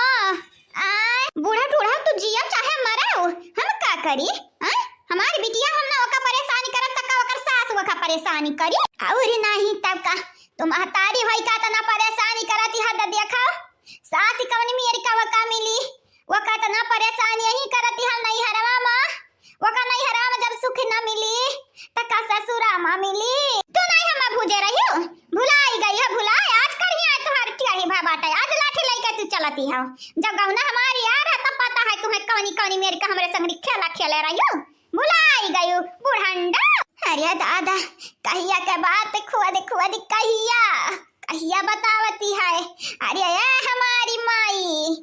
आय, बूढ़ा टूढ़ा तू जियो चाहे मरो, हम का करी? आय, हमारी बिटिया हम ना ओका परेशान करब त का ओकर सास ओका परेशान करी? और नहीं तब का, तू महतारी होई का तना परेशान करत है, त देखो सास कवन मेर का ओका मिली, ओका तना परेशान यही करत है नैहरवा मा। ओका नैहरा में जब सुख न मिली, त का ससुरा में मिली? तू नहीं हमें भूजे रहियो, भुलाई गई है, भुलाई। आज कढ़िया तोहार टियाही भा बाटे, आज लाठी लइके तू चलती हो। जब गौना हमारी आ रहा, तब पता है तुम्हें कौनी कौनी मेर का हमरे संगरी खेला खेले रहियो, भुलाई गयो बुढ़ंडा। अरे दादा, कहिया के बात खुद खुद कहिया, कहिया बतावती है। अरे ए हमारी माई,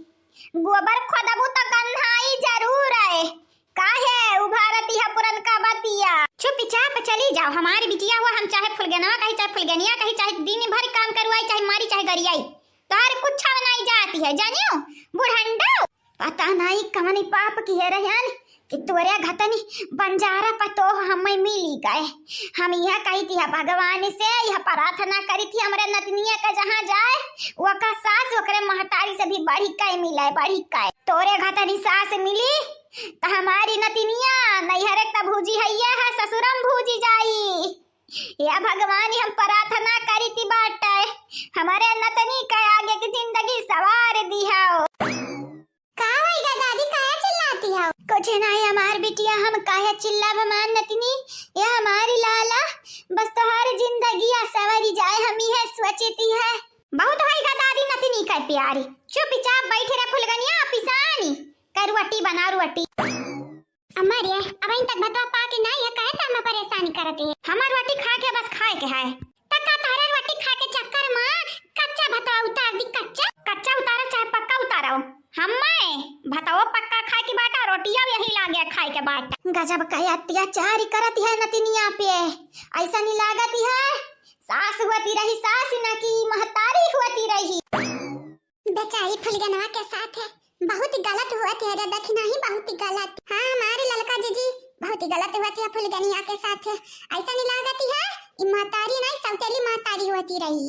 गोबर खोदबू त गंधाई जरूर है। काहे उभारती है पुरनका बतिया? चुपचाप चली जाओ, हमारी बिटिया हुआ, हम चाहे फुलगनवा कही, चाहे फुलगनिया कही, चाहे दिन भर काम करवाई, चाहे मारी, चाहे गरियाई, तोहर कुछ नहीं जाती है, जानियो बुढ़ंडो। पता नहीं कवनी पाप किहे रहन कि तोरे घतनी बंजारा पतोह हमें मिली गए। हम यह कही थी भगवान से, यह प्रार्थना करी थी हमरे नतनिया का जहाँ जाए, ओका सास ओकरे महतारी से भी बढ़ी के मिले, बढ़ी के। तोरे घतनी सास मिली त हमारी नतनिया नैहरे त भूजी हइये है, ससुरम भूजी जाई। या भगवान, हम प्रार्थना करी थी बाटे, हमारे नतनी के आगे की जिंदगी सवार दिहाओ। का होइगा दादी, काहे चिल्लाती हो? कुछ नहीं हमार बिटिया, हम काहे चिल्लाब हमार नतनी, ये हमारी लाला, बस तोहार जिंदगी आ सवरी जाए, हम इहे सोचती है। बहुत होइगा दादी नतनी के प्यारी, चुपचाप बैठ रहे फुलगनिया पिसानी, कर रोटी बना रोटी। अम्मा रे, अबहिन तक भतवा पाके नाई है, काहे त हमें परेशान करत है? हमार रोटी खा के बस खाए के है। त का तोहरे रोटी खा के चक्कर में कच्चा भतवा उतार दी, कच्चा? कच्चा उतारो चाहे पक्का उतारो, हमें भतवा पक्का खाए के बाटा, रोटिया यही लागे खाए के बाटा। गजब का अत्याचार करत है नतिनिया पे, ऐसा नहीं लागत है सास होती रही, सास न की महतारी होती रही। बेचारी फुलगनवा के साथ है, बहुत गलत हुआ थी रे दखिनाही, बहुत गलत। हाँ, हमारे ललका जीजी बहुत गलत हुआ थी फुलगनिया के साथ है। ऐसा नहीं लागत है, ई महतारी नहीं, सौतेली महतारी होती रही।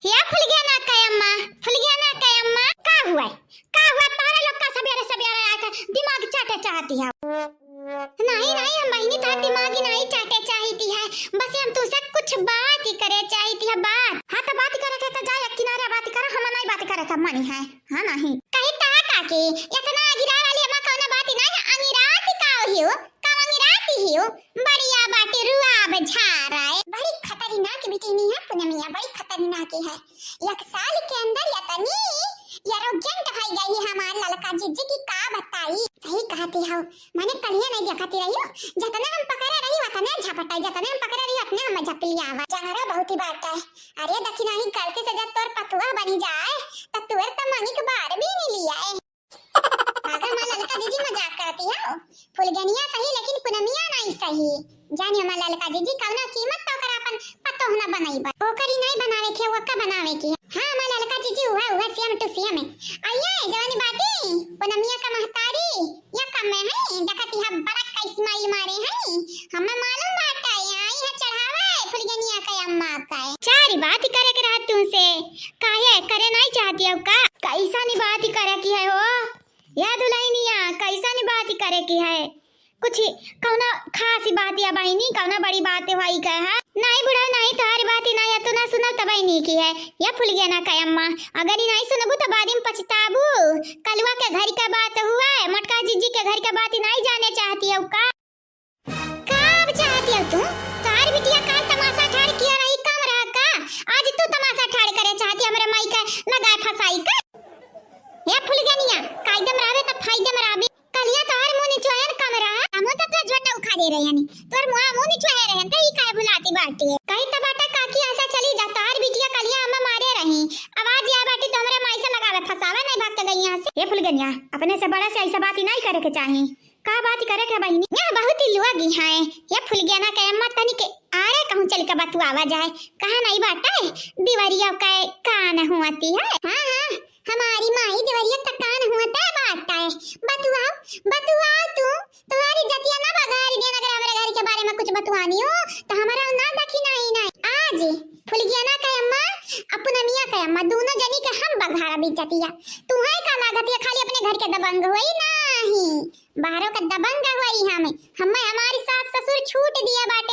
या फुलगना के अम्मा, फुलगना के अम्मा, का हुआ? का हुआ? तारा लोग का सबेरे सबेरे आके दिमाग चाटे चाहती है? नहीं, नहीं, हम बहिनी तोहार दिमागी नहीं चाटे चाहिती है, बस हम तुमसे कुछ बात ही करे चाहिती है, बात। हाँ, तो बात करे के तो जाए, एक किनारे बात करो, हम नहीं बात करे के मनी है। हाँ, नहीं। कही ता काकी, इतना अगिरा वाली अम्मा कौनो बात ही नहीं है, अंगिरात का हियो, का अंगिरात हियो, बढ़िया बाटी रुआब झारा है। बड़ी खतरनाक बिटिनी है पुनमिया, बड़ी खतरनाक है। एक साल के अंदर इतनी arrogant भई गई है हमार ललका जीजी की का बताई। सही कहती हो, माने कलिया नहीं देखती रही हो, जतने हम पकड़े रही उतने झपटाई, जतने हम पकड़े रही उतने हम झपलियावा। जहरा बहुत ही बात है। अरे दखिनाही गलती से जब तोर पतुआ बनी जाए, तब तुअर तो मांगी के बार भी नहीं लिया है। अगर हमार ललका जीजी मजाक करती हो, फुलगनिया सही लेकिन पुनमिया नहीं सही। जानी हमार ललका जीजी कौनो कीमत तो ओकर अपन पतोह ना बनाई बा। ओकरी नहीं बनावे के, ओका बनावे के। हाँ, हमार ललका जीजी उहे, उहे same to same है। आइए, जवानी बाटी, पुनमिया का महतारी, या कम में है, देखती है बड़ा का smile मारे है। हमें मालूम बाटा, आई है चढ़ावे, फुलगनिया का अम्मा का है। चारी बात करे के रहा तुमसे, काहे करे नहीं चाहती हो का? कैसा नहीं बात करे की है हो? या दुल्हनिया, कैसन बात करे की है? कुछ कौनो खास बात या बहिनी, कौनो बड़ी बात भाई का है? नहीं बुढ़ा, नहीं तोहारी बात ही नहीं, या तो ना सुनल तब ही नहीं की है। या फुलगना का अम्मा, अगर ही नहीं सुनबू तो बाद में पछताबू। कलुआ के घर का बात हुआ है, मोटका जीजी के घर का बात ही नहीं जाने चाहती है का? का अब चाहती हो तू? तोहार बिटिया काल तमाशा ठाड़ किया रही, कम रहा का? आज तू तमाशा ठाड़ करे चाहती हमरे माई का लगाए फंसाई का? हे फुलगनिया, कायदे में रहबे त फायदे में रहबे। कलिया तोहार मुंह निचोहन कम रहा। हमू त तोर झोटा उखाड़े रहे हनी। तोर मुंह, मुंह निचोहे रहे, त ई काहे भुलाती बाटी? कही त बाटा काकी ऐसा चली जा, तोहार बिटिया कलिया अम्मा मारे रही। आवाज या बाटी तो हमरे माई से लगावे फंसावे नहीं भाग के गई यहाँ से। हे फुलगनिया, अपने से बड़ा से ऐसा बात ही नहीं करे के चाही। का बात करे के बहिनी? यहाँ बहुत ही लोग ही हैं। ये फुलगेना के अम्मा तनी के आड़े कहूँ चल के बतुआवा जाए। कहा नहीं बाटे, दिवरिया के कान हुआती है। हाँ, हाँ, हमारी माई दिवरिया तक कान हुआते बाटे। बतुआओ, बतुआओ तू। तुम्हारी जतिया ना बघारी देन, अगर हमरे घर के बारे में कुछ बतुआनी हो, तो हमारा ना दखिनाही नहीं। आज जी, फुलगियाना का अम्मा, अपना मियाँ का अम्मा, दोनों जनी के हम बघारा बेइज्जतिया। तुहैं का लागत है खाली अपने घर के दबंग होई? नाही, बाहरों का दबंग होई हमें। हमें हमारी सास ससुर छूट दिया बाटे,